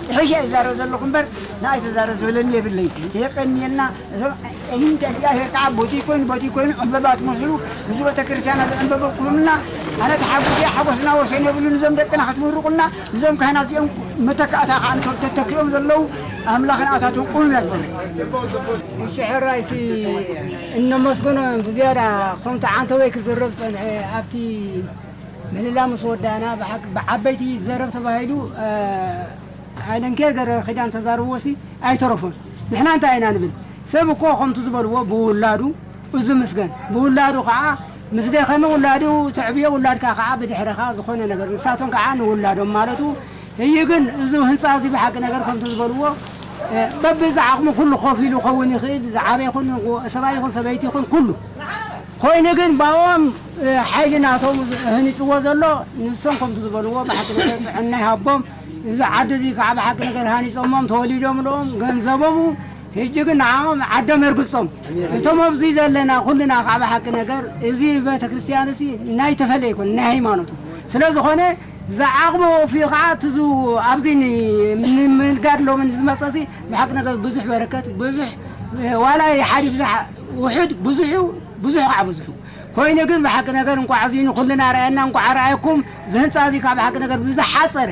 ጥሒሸ እዛረብ ዘለኹ እምበር ንኣይ ተዛረብ ዝበለኒ የብለይ። የቀንየልና። እዞም ኣዒንቲ እግዚኣብሔር ከዓ ቦቲ ኮይኑ ቦቲ ኮይኑ ዕምበባ ትመስሉ። እዚ ቤተክርስትያን ኣብ ዕምበበኩምና ኣነ ተሓጉሴ ሓጎስና ወሰን የብሉን። እዞም ደቅና ክትምርቑና እዞም ካህናት እዚኦም መተካእታ ከዓ እንተ-፣ ተተኪኦም ዘለዉ ኣምላኽ ንኣታቶም ቁኑን ያግበሩ። እሺ፣ ሕራይ እቲ እነመስግኖ ብዝያዳ ከምቲ ዓንተወይ ክዝረብ ጸንሐ ኣብቲ ምህልላ ምስ ወዳእና ብሓቂ ብዓበይቲ ይዘረብ ተባሂሉ፣ እ፣ ሃይለ ሚካኤል ገረ ኪዳን ተዛርብዎ ሲ ኣይተረፎን። ንሕና እንታይ ኢና ንብል? ሰብ እኮ ከምቲ ዝበልዎ ብውላዱ እዚ ምስገን። ብውላዱ ከዓ ምስ ደኸመ ውላዱ ተዕብዮ፣ ውላድካ ከዓ ብድሕረኻ ዝኾነ ነገር ንሳቶም ከዓ ንውላዶም ማለቱ እዩ። ግን እዚ ህንፃ እዚ ብሓቂ ነገር ከምቲ ዝበልዎ፣ እ፣ በብዝዓቕሙ ኩሉ ኮፍ ኢሉ ክኸውን ይኽእል። ዝዓበ ይኹን ሰብኣይ ይኹን ሰበይቲ ይኹን ኩሉ ኮይኑ ግን ባኦም፣ እ፣ ሓይሊ ናቶም ህኒፅዎ ዘሎ ንሶም ከምቲ ዝበልዎ ብሓቂ ነገር ጥዕና ይሃቦም። እዚ ዓዲ እዚ ከዓ ብሓቂ ነገር ሃኒፆሞም ተወሊዶምሎም ገንዘቦም ሕጂ ግን ንዓኦም ዓዶም የርግፆም። እቶም ኣብዚ ዘለና ኩልና ከዓ ብሓቂ ነገር እዚ ቤተክርስትያን እዚ ናይ ተፈለየ ይኮነ ናይ ሃይማኖቱ ስለ ዝኾነ ዝዓቕሞ ወፍዩ ከዓ ትዙ ኣብዚ ን-፣ ንምንጋድ ሎምን ዝመፀ እዚ ብሓቂ ነገር ብዙሕ በረከት ብዙሕ ዋላ ሓደ ብዙሕ ውሑድ ብዙሕ እዩ፣ ብዙሕ ከዓ ብዙሕ እዩ። ኮይኑ ግን ብሓቂ ነገር እንኳዕ እዚ ንኩልና ረኣየና፣ እንኳዕ ረኣየኩም። እዚ ህንፃ እዚ ካብ ሓቂ ነገር ብዝሓፀረ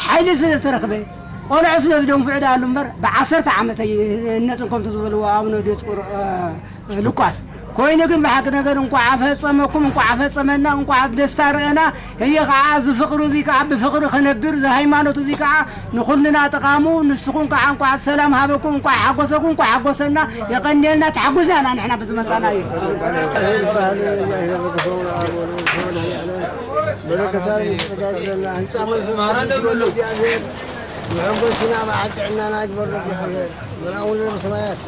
ሓይሊ ስለ ዝተረኽበ ቆልዑ ስለ ዝደንፍዑ ደኣሉ እምበር ብዓሰርተ ዓመት ኣይህነፅን ከምቲ ዝበልዎ ኣቡነ ዲዮስቆሮ-፣ እ፣ ሉቃስ። ኮይኑ ግን ብሓቂ ነገር እንኳዕ ኣፈፀመኩም፣ እንኳዕ ኣፈፀመና፣ እንኳዕ ደስታ ረኣና። ህየ ከዓ እዚ ፍቅሪ እዚ ከዓ ብፍቅሪ ክነብር፣ እዚ ሃይማኖት እዚ ከዓ ንኹልና ጠቓሙ። ንስኹም ከዓ እንኳዕ ሰላም ሃበኩም፣ እንኳዕ ሓጎሰኩም፣ እንኳዕ ሓጎሰና። የቐንየልና፣ ተሓጉስና ኢና ንሕና ብዝመፃና እዩ። መሐጎስና በዓል ጥዕናና ይግበሩ እግዚኣብሔር። መልኣኩ ዘበሰማያት።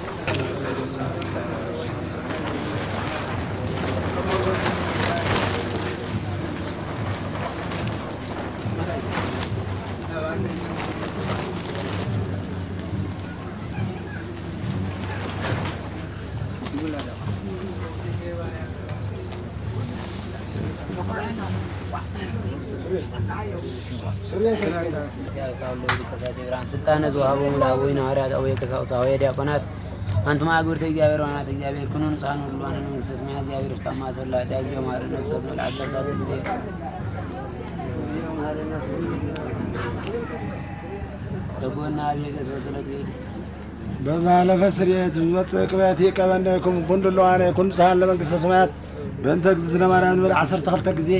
ስልጣነ ዝወሃቦም ለአበዊነ ሐዋርያት አበው ቀሳውስት አበው ዲያቆናት አንትማ አግብርተ እግዚአብሔር ወካህናተ እግዚአብሔር ኩኑ ንጹሐነ ወድሉዋነ ለመንግስተ ሰማያት። እግዚአብሔር ይፍታ ማእሰሮ ለኃጢአት እግዚኦ መሐረነ ክርስቶስ መልአከ ጊዜ ጸግወና አብ የገስ በጸሎት በዝሓለፈ ስርየት ብዝመጽእ ቅብአት ይቀበና ይኩም ኩን ድልዋነ ኩን ንጹሐነ ለመንግስተ ሰማያት። በእንተ እግዝእትነ ማርያም ንብል ዓሰርተ ክልተ ግዜ።